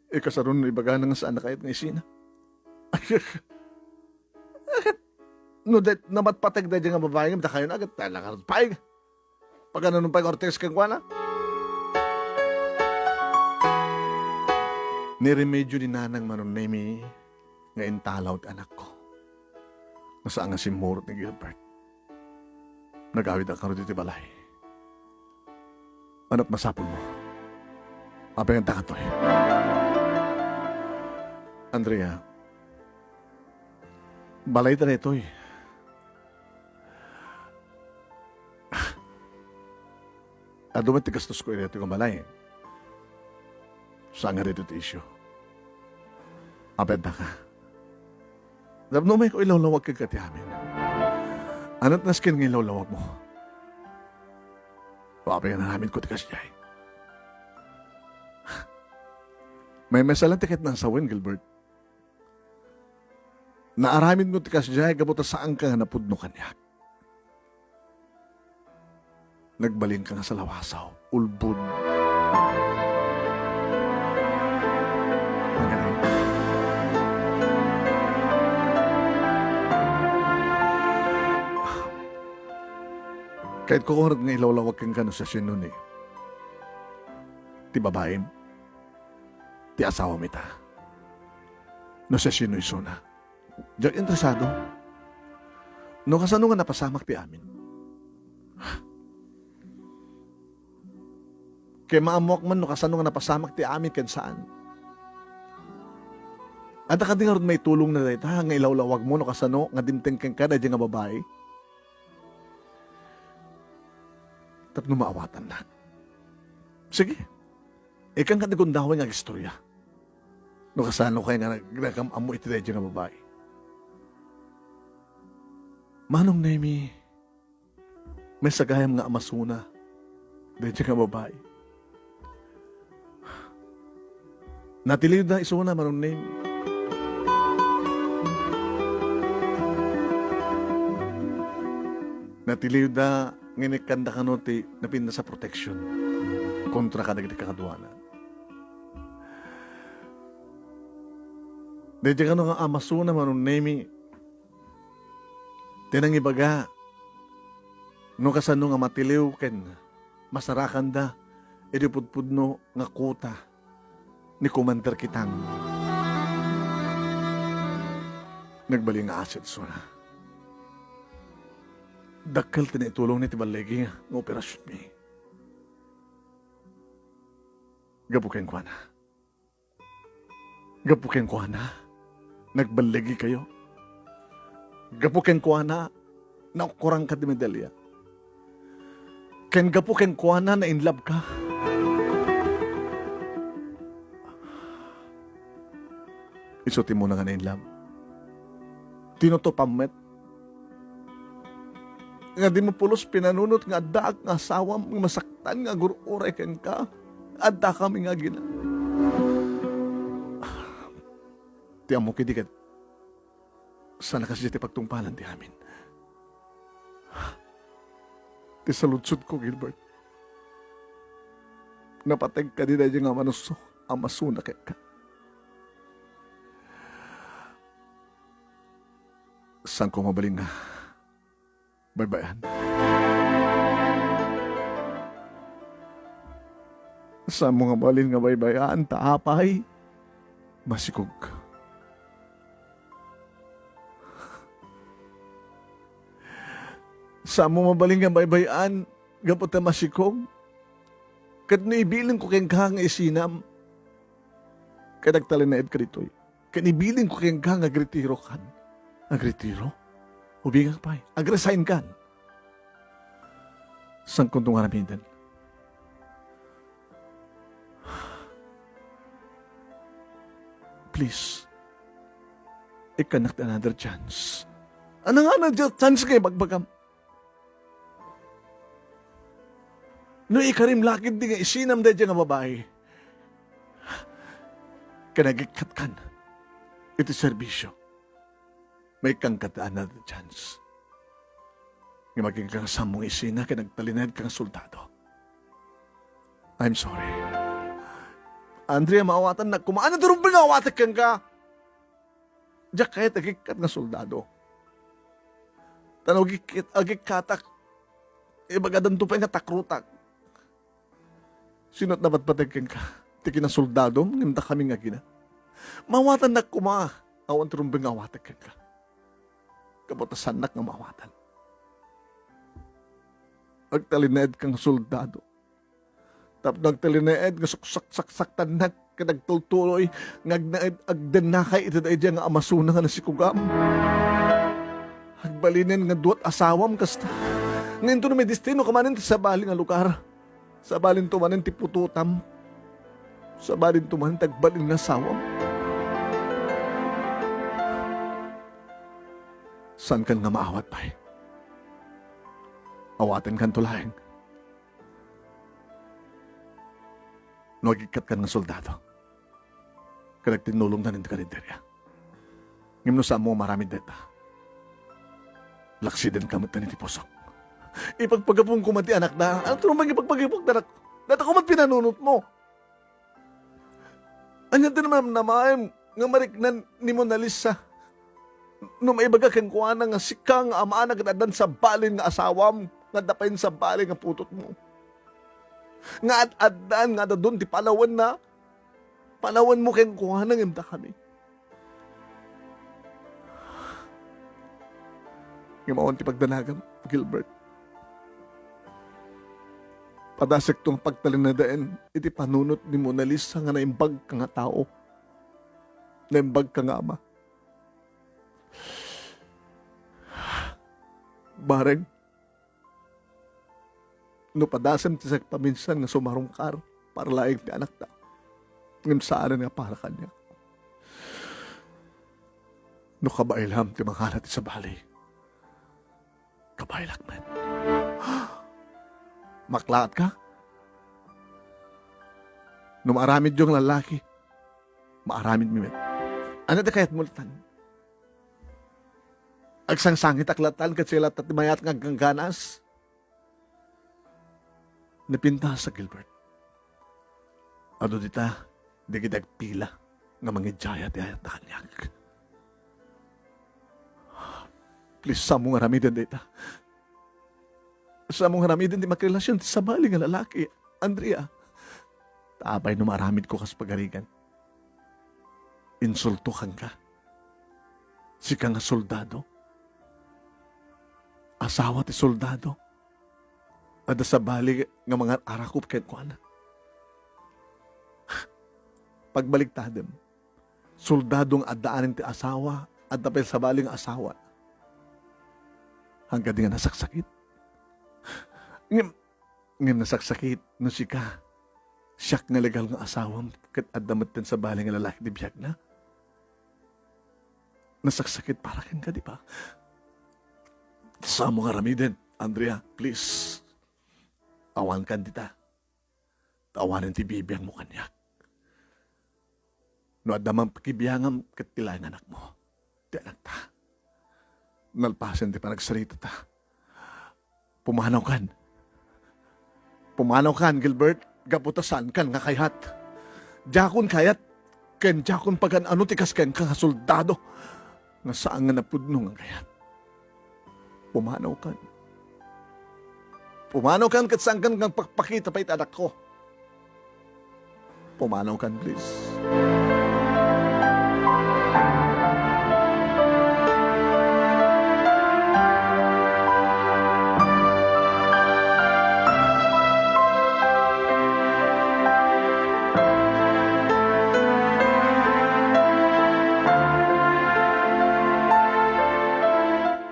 Ikasaron no ibagana nga saan na kayat nga isina. Agat, no det, namatpateg da nga babae, nga dakayon, agat, talaga, pay. Pagano nung pag-ortes kenkuana? Niremedyo ni Nanang Manong Nemi nga intalaw ti anakko. Nga saan nga simmurot ni Gilbert. Nagawid a karud iti balay. Anat masapul mo? Apay nga dakato? Andrea, balay ta daytoy. Adu met ti gastosko iti nga balay. Saan nga daytoy ti isyu? Apay daka. Tapno umayko ilawlawag kenka ti amin. Anat nasken nga ilawlawag mo? Apay nga naaramid ko ti kasdiay. Maymaysa lang ti ket nasawen, Gilbert. Naaramid mo ti kasdiay gapu ta saanka nga napudno kaniak. Nagbalinka nga salawasaw, ulbod. Kayatko kong nga ilawlawag kenka no siasino ni ti babaem, ti asawam ita. No siasino isuna. Diak interesado. No kasano nga napasamak ti amin. Kay maammoak man no kasano nga napasamak ti amin ken saan. Adda kadi ngarud maitulongna dayta nga ilawlawag mo no kasano nga dimteng kenka daydi nga babai? Tapno maawatannak. Sige. Ikan kadi gundaway nga agistorya. No kasano kay nga nag-, nagam-ammo iti daydi nga babai. Manong Nemi, may sagayam nga amasuna daydi nga babai. Natiliwda isuna, Manong Nemi. Natiliwda nga inikkanda kano ti napintas a protection kontra kadagiti kakaduana. Daydi kano nga amasuna, Manong Nemi, ti nangibaga no kasano nga matiliw ken masarakanda idi pudpudno nga kuta ni Commander Kitang. Nagbalin nga asit isuna. Dakkel ti naitulongna iti balligi nga operasionmi. Gapu kenkuana. Gapu kenkuana, nagballigikayo. Gapu kenkuana, naukkorangka ti medalya. Ken gapu kenkuana, na-in love ka. Isu ti immuna nga na-in love. Tinutupam met nga dimo pulos pinanunot nga addaak nga asawam nga masaktan nga agur-uray kenka. Addakami nga agina. Ti ammok idi ket saan a kasdiay ti pagtungpalan ti amin. Ti saludsodko, Gilbert, napateg kadi daydiay nga amanuso, amasuna kenka. Saanko mabalin nga baybay-an. Saanmo nga mabalin nga baybay-an, ta apay, masikog. Saanmo mabalin nga baybay-an, gapu ta masikog. Ket no ibilin ko kenka nga isinam, ket agtalinaed ka ditoy. Ken ibilin ko kenka nga agretirokan. Agretiro? Ubingak pay. Agresign kan. Saankonto nga aramiden? Please, ikkanak ti another chance. Ania nga another chance nga ibagbagam? No ikarim la ketdi nga isinam daydiay nga babai, ken agikkat kan iti serbisio, maikkan ka ti another chance. Nga maikkan ka nga saanmo nga isina ken agtalinaed ka nga soldado. I'm sorry. Andrea, maawatannak koma. Ania ti rumbeng nga awatek kenka? Diak kayat agikkat nga soldado. Ta no agikkat, agikkatak, ibagadanto pay nga takrotak. Sino ti napatpateg kenka? Ti kinasoldadom ngem dakami nga agina. Maawatannak koma. Awan ti rumbeng nga awatek kenka. Gapu ta saannak nga maawatan. Agtalinaed ka nga soldado. Tapno agtalinaed nga suksaksaktannak ket agtultuloy nga agnaed agdennakay iti daydiay nga amasuna nga nasikogam. Agbalinen nga duat asawam kasta. Nga intono may destino ka manen ti sabali nga lugar. Sabalinto manen ti putotam. Sabalinto manen ti agbalin nga asawam. Saankan nga maawat pay? Awatenkanto laeng. No agikkat kan nga soldado, ket agtinnulongtan iti karinderya. Ngem no saanmo nga maaramid dayta, laksidenka met iti pusok. Ipagpagapom koma ti anakda. Ania ti rumbeng nga ipagpagapok ti anak? Dayta koma ti pinanunotmo. Ania ti namnamaem nga mariknan ni Mona Lisa no maibaga kenkuana nga sika nga amana ket addan sabali nga asawam, nga adda pay sabali nga putotmo? Nga ad-addan nga adadon ti panawenna, panawenmo kenkuana ngem dakami. Ngem awan ti pagdanagam, Gilbert. Padasekto nga pagtalinaedaen iti panunot ni Mona Lisa nga naimbag ka nga tao. Naimbag ka nga ama. Bareng, no padasem ti sagpaminsan nga sumarungkar para laeng ti anakta, ngem saanen nga para kaniak. No kabaelam ti mangala ti sabali, kabaelak met. Maklaatka? No maaramidyo nga lallaki, maaramidmi met. Ania ti kayatmo latta? Agsangsangitak latta ket siak latta ti mayat nga aggangganas? Napintas, Gilbert. Adu dita, dagiti agpila nga mangidiaya ti ayatda kaniak. Please, saanmo nga aramiden dayta. Saanmo nga aramiden ti makirelasion ti sabali nga lalaki, Andrea. Ta apay no maaramidko kas pagarigan? Insulto kenka. Sika nga soldado. Asawa ti soldado. Adda sabali nga mangar-arakop kenkuana. Pagbaliktadem. Soldado nga addaanen ti asawa, adda pay sabali nga asawa. Haan kadi nga nasaksakit. Ngem, ngem nasaksakit no sika, siak nga legal nga asawam, ket adda metten sabali nga lalaki ti biagna. Nasaksakit para kenka, di ba? Saanmo nga aramiden, Andrea, please. Awankan dita. Ta awanen ti bibiangmo kaniak. No adda man pakibiangam ket ti laeng anakmo, ti anakta. Nalpasen ti panagsaritata. Pumanawkan. Pumanawkan, Gilbert, gapu ta saankan nga kayat. Diakon kayat, ken diakon pagan-ano ti kas kenka nga soldado nga saan nga napudno nga kayat. Pumanawkan. Pumanawkan ket saankan nga pakpakita pay ti anakko. Pumanawkan, please.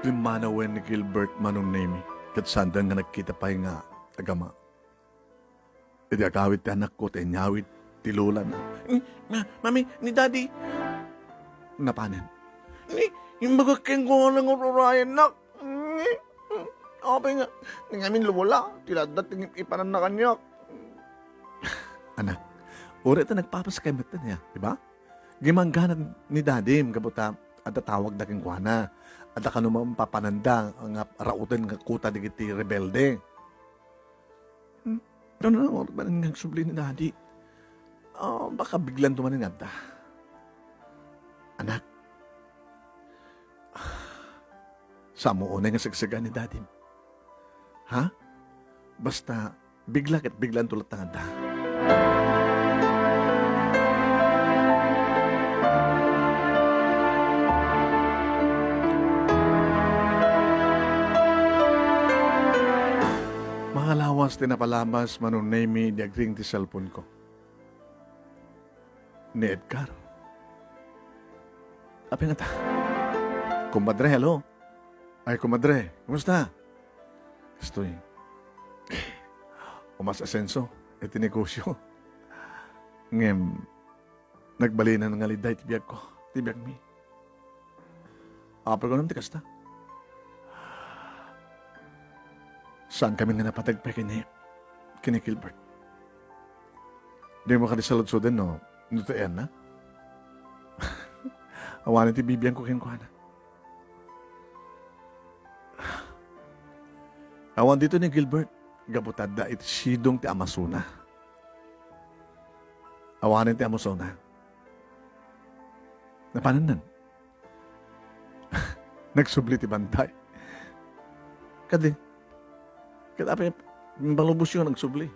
Pimmanawen ni Gilbert, Manong Nemy, ket sanda nga nagkita pay nga agama. Idi agawid ti anakko, ti inyawid ti lolana. "Eh, ma-, mami, ni Daddy." Napanen. "Ni, imbagak kenkuana nga urayennak. Ni, apay nga, ni ngamin lola, ti laddat ti ipananna kaniak." Anak, uray ta nagpapaskay met aya, di ba? Gimangganad ni Daddy, gapu ta adda tawagda kenkuana. Adda kano mapapananda nga rauten nga kuta dagiti rebelde. Hmm? Ano na oras ba nga agsubli ni Daddy? Ah, baka biglan dumanin adda. Anak, saanmo unay nga sagsagaan ni Daddy? Ha? Basta, bigla ket biglanto latta nga adda. Makalawas ti napalabas, Manong Nemy, di agring ti cellphone ko. Ni Edgar. Apay ngata? Kumpadre, hello. Ay, kumpadre, kumusta? Kastoy, umas-asenso iti negosio. Ngem, nagbalinan nga liday ti biagko, ti biagmi. Apay ko ti kasta? Saankami nga napateg pay ken ni, ken ni Gilbert. Dimo kadi saludsuden no, no ti ayanna? Awanen ti bibiangko kenkuana. Awan ditoy ni Gilbert, gapu ta adda iti sidong ti amasona. Awanen ti amasona. Napanennan. Nagsubli ti bantay. Kadi, ket apay, palubos nga nagsubli.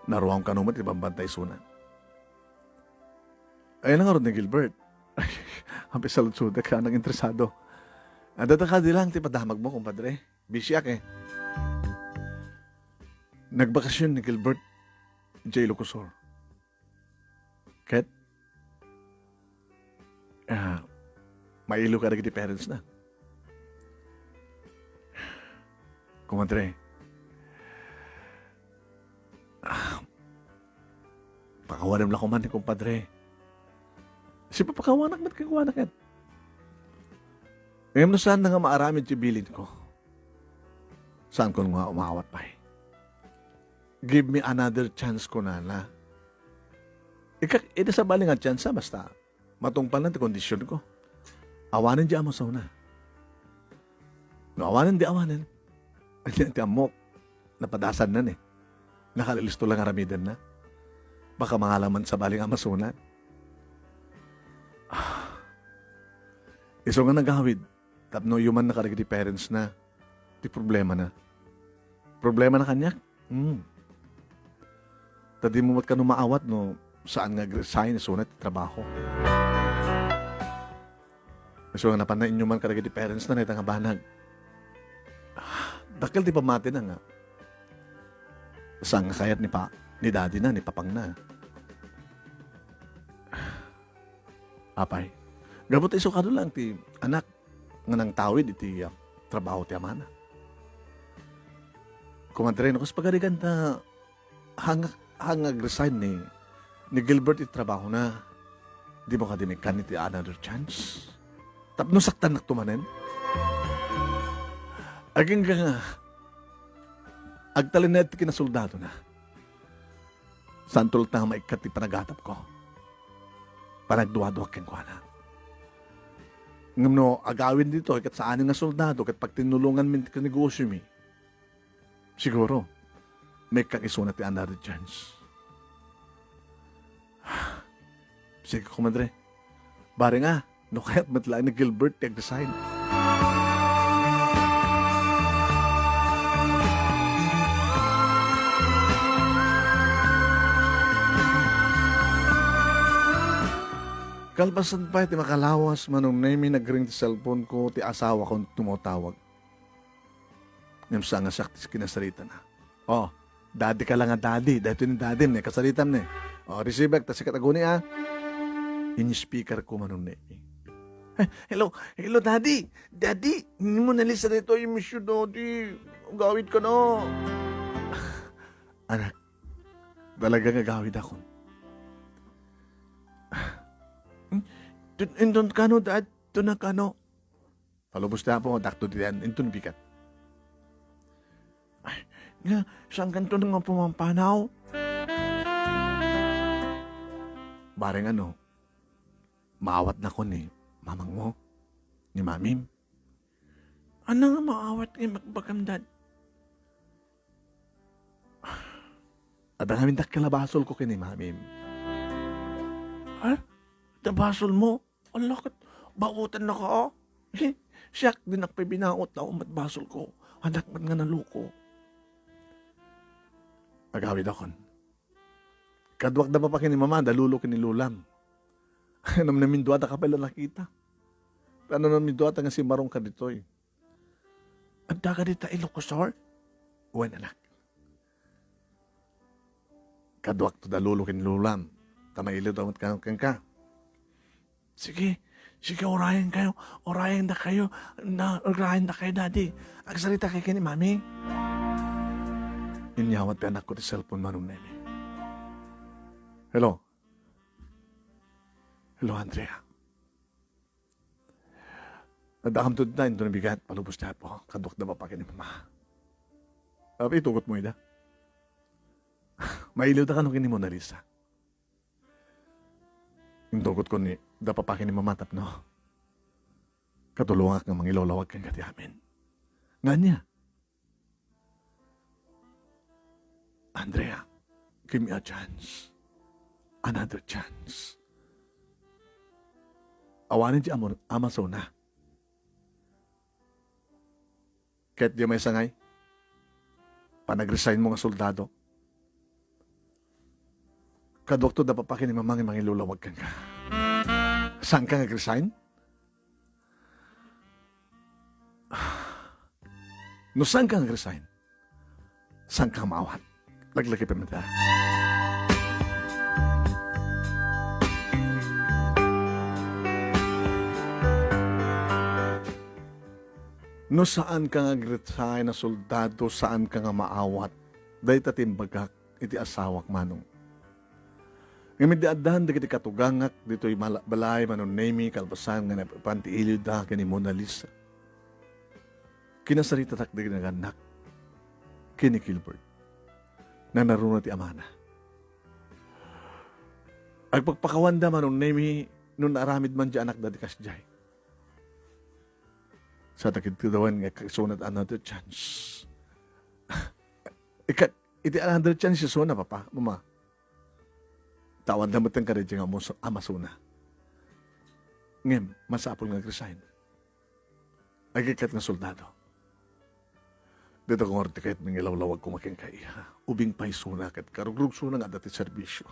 Naruam kano met ti bambantay isuna. Ay, nangarod ni Gilbert. Apay saludsodek, naging interesado. Adda ta kadi lang ti padamagmo, kumpadre. Busy ak eh. Nagbakasyon ni Gilbert, J. Lucosor. Ket, ah, mailo kadagiti parents na. Kumadre, ah, pakawanem la koman ni kumpadre. Sipapakawanak met kenkuana ket. Ngem no saan na nga maaramid ti bilinko, saankon nga umaawat pay. Give me another chance, kunana. Ika, iti sabali nga chance, basta matungpalna ti kondisionko. Awanen di amasona. No awanen di awanen, ania ti ammok, napadasanna ni. Nakalilisto lang aramidenna. Baka mangalaman sabali nga amasona. Ah. Isu nga nagawid, tapno iyumanna kadagiti parents na, ti problema na. Problema na kaniak? Hmm. Ta dimo met kano maawat no saan nga ag-resign isuna ti trabaho. Isu nga napanna inyuman kadagiti parents na dayta nga banag. Ah, dakkel ti pammatina nga saan nga kayat ni pa-, ni daddy na, ni papang na. Apay, gapu ta isu kano laeng ti anak nga nangtawid iti, ah, trabaho ti amana. Kumadre, no kas pagarigan ta, hang-, hang ag-resign ni, ni Gilbert iti trabahona, dimo kadi maikkan iti another chance? Tapno saktannakto manen? Agingga nga, agtalinaed ti kinasoldadona. Saanto latta nga maikkat ti panagatapko. Panagduaduak kenkuana. Ngem no agawid ditoy ket saanen nga soldado ket pagtinnulonganmi ti kanegosiomi, siguro, maikkak isuna ti another chance. Sige, kumadre. Bareng a, no kayat met laeng ni Gilbert ti ag-resign. Kalpasan pay ti makalawas, Manong Nemy, nagring ti cellphone ko, ti asawakon tumawtawag. Ngem saan nga siak ti kinasaritana. Oh, daddy ka la nga daddy. Daytoy ni daddy, ne, kasaritam ne. Oh, receiver, ta sikat aguni, ah. In-speaker ko, Manong Nemy. Eh, hello, hello, daddy. Daddy, ni Mona Lisa daytoy, I miss you, daddy. Agawid ka na. Anak, talaga nga agawid akon. Hmm? Tun-, inton kano, dad? Tuna kano? Palubos ti Apo, dakto ti an-, inton bigat. Ay, nga, saan kanto nga pumampanaw? Bareng ano, maawatnakon ni mamangmo, ni mamim. Ano nga maawat nga ibagbagam, Dad? Adda ngamin dakkel a basolko ken ni mamim. Ha? Adda basolmo? Ala, ket baotannaka, a? Eh, siak dinnak pay binaot ta ummet basolko. Anak met nga naloko. Agawidakon. Kaduak da papa ken ni mama, da lolo ken ni lolam. Namnamindua ta ka pay la nakita. Namnamindua ta nga simmarongka ditoy. Adda ka dita Ilocos Sur? Wen, anak. Kaduakto da lolo ken lolam. Ta mailiwda met kano kenka. Sige, sige, urayenkayo. Urayendakayo. Na, urayendakayo, Daddy. Agsarita kay ken ni Mami. Inyawat ti anakko ti cellphone, Manong Nemy. Hello? Hello, Andrea. Adda kamto dita, inton bigat, palubos ti Apo, kaduak da papa ken ni mama. Apay, itugotmo ida? Mailiwda kano ken ni Mona Lisa? Intugotko ni da papa ken ni mama tapno katulongak nga mangilawlawag kenka ti amin. Nga ania? Andrea, give me a chance. Another chance. Awanen ti amo-, amasona. Ket di maysangay, panag-resign mo nga soldado. Kaduakto da papa ken ni mama nga mangilulawag kenka. Saan ka nga resign? No saan ka nga resign, saan ka maawat? Laglagi pa mita. No saan ka nga resign a soldado, saan ka nga maawat. Dayta ti imbagak iti asawak, Manong. Ngem idi addan dagiti katugangak ditoy mala-, balay, Manong Nemy, kalpasan nga napan ti iliwda ken ni Mona Lisa, kinasaritatak dagiti nagannak ken ni Gilbert. Nanaruna ti amana. Agpakpakawanda, Manong Nemy, no naaramid man ti anakda ti kasdiay. Sa takid ti dawan nga isunat another chance. Ikat, iti another chance isuna, papa, mama. Tawad na met kadi nga amos-, amasuna. Ngem, masapul nga agresign. Agikkat nga soldado. Dita ko ngarud ti kayat mangilawlawag koma kenka, iha. Ubing pay isuna ket karugrugsuna nga adda ti serbisio.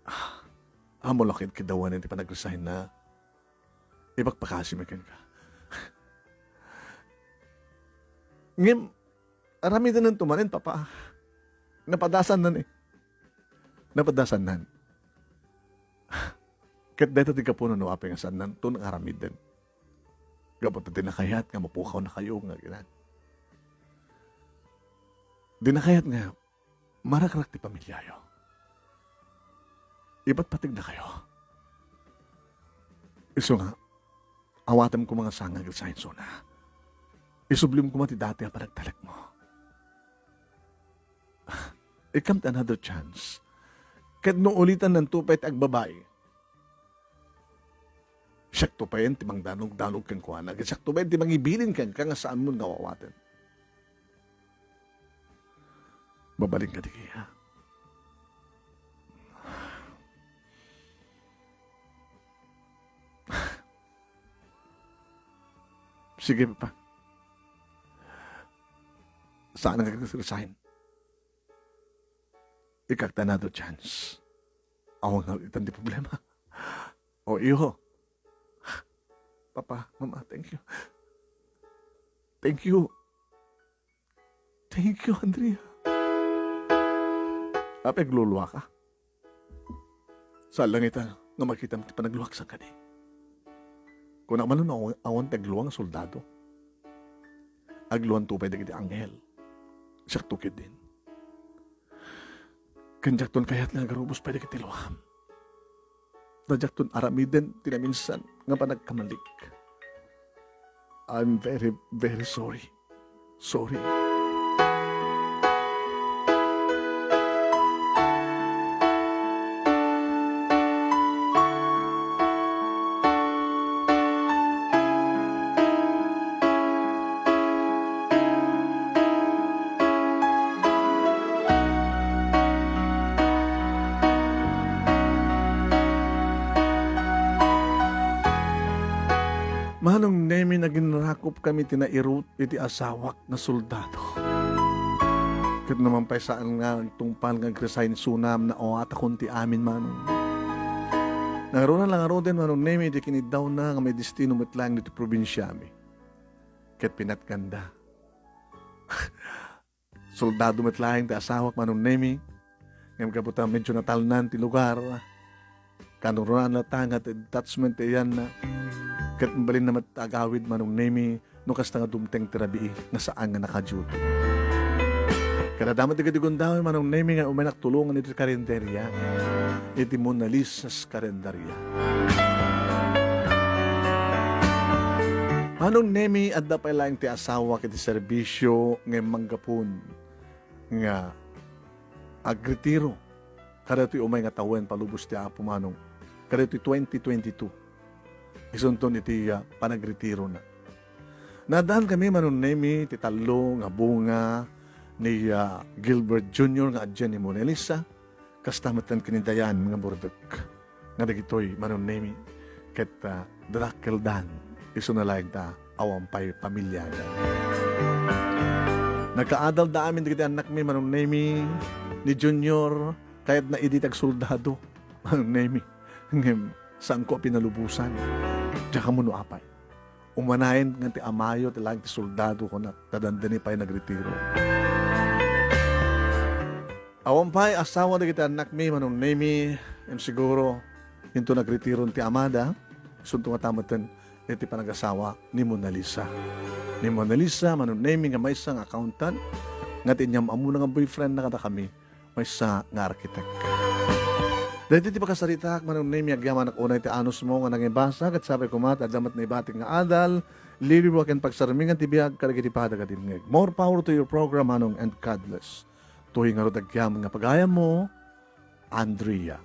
Ah, amo la ket kidawanen ti panagresign na. Ipakpakasimi kenka. Ngem, aramidenanto manen, papa. Napadasannan, eh. Napadasannan. Ket dayta ti gapu no apay nga saannanto nga aramiden. Gapu ta di nakayat nga mapukawnakayo nga aginan. Di nakayat nga marakrak ti pamiliayo. Ipatpategdakayo. Isu nga, awatem koma nga saan nga agrisign, Suna. Isublim koma ti dati a panagtalekmo. Ikkam ti another chance. Ket no ulitannanto pay ti agbabai, siakto payen ti mangdanogdanog kenkuana, ket siakto payen ti mangibilin kenka nga saanmon nga awawaten. Babalinka diki, ha? Sige, Papa. Saan nga resign? Ikkak ti another chance. Awan nga itan ti problema. O, iyo. Papa, Mama, thank you. Thank you. Thank you, Andrea. Apay agluluaka? Saan lang ita nga makitam ti panagluak sa kadi. Kunak man no awan, awan ti aglua nga soldado. Agluanto pay dagiti anghel. Siakto ketdin. Ken diakton kayat nga agarubos pay dagiti luam. Ta diakton aramiden ti naminsan nga panagkamalik. I'm very, very sorry. Sorry. Manong Nemi, naginrakop kami ti nairut iti asawak nga soldado. Ket no man pay saan nga agtungpal nga agresign, Suna, naawatan ti amin, Manong. Nangruna la ngaruden, Manong Nemi, iti kiniddawna nga maidestino met laeng ditoy probinsiami. Ket pinatganda. Soldado met laeng ti asawak, Manong Nemi. Ngem gapu ta medyo natalnan ti lugar, kanurunaan latta nga ti detachment ti iyanna. Ket mabalinna met agawid, Manong Nemi, no kasta nga dumteng ti rabii nga saan nga nakaduty. Kadada met dagiti gundaway, Manong Nemi, nga umaynak tulongan iti karinderya, iti Mona Lisa's karinderya. Manong Nemi, adda pay laeng ti asawak iti serbisio ngem manggapun nga agretiro kadagitoy umay nga tawen palubos ti Apo, Manong, kadagitoy twenty twenty-two. Isunton iti, ah, panagretirona. Naaddankami, Manong Nemi, ti tallo nga bunga ni, ah, Gilbert Junior nga adda ni Mona Lisa. Kasta met ken ni Dayan nga burdek nga dagitoy, Manong Nemi, ket, ah, dadakkeldan isuna laeng ta awan pay pamiliada. Nagkaadalda amin dagiti annakmi, Manong Nemi, ni Junior, kayatna idi ti agsoldado, Manong Nemi. Ngem, saanko a pinalubosan. Diak ammo no apay. Umanayen nga ti amayo ti laeng ti soldado, kunak, ta dandani pay nagretiro. Awan pay asawa dagiti annakmi, Manong Nemi, ngem siguro, inton nagretiron ti amada, isunto ngata metten iti panagasawa ni Mona Lisa. Ni Mona Lisa, Manong Nemi, nga maysa nga accountant, nga ti inyam-ammona nga boyfriend na kadakami, maysa nga architect. Daytoy ti pakasaritaak, Manong Nemi, agyamanak unay ti anusmo nga nangibasa, ket sapay koma ta adda met naibatik nga adal, liliwa ken pagsarmingan ti biag kadagiti pada nga dimngeg. More power to your program, Manong, and God bless. Tuy ngarud agyamanak nga pagayammo, Andrea.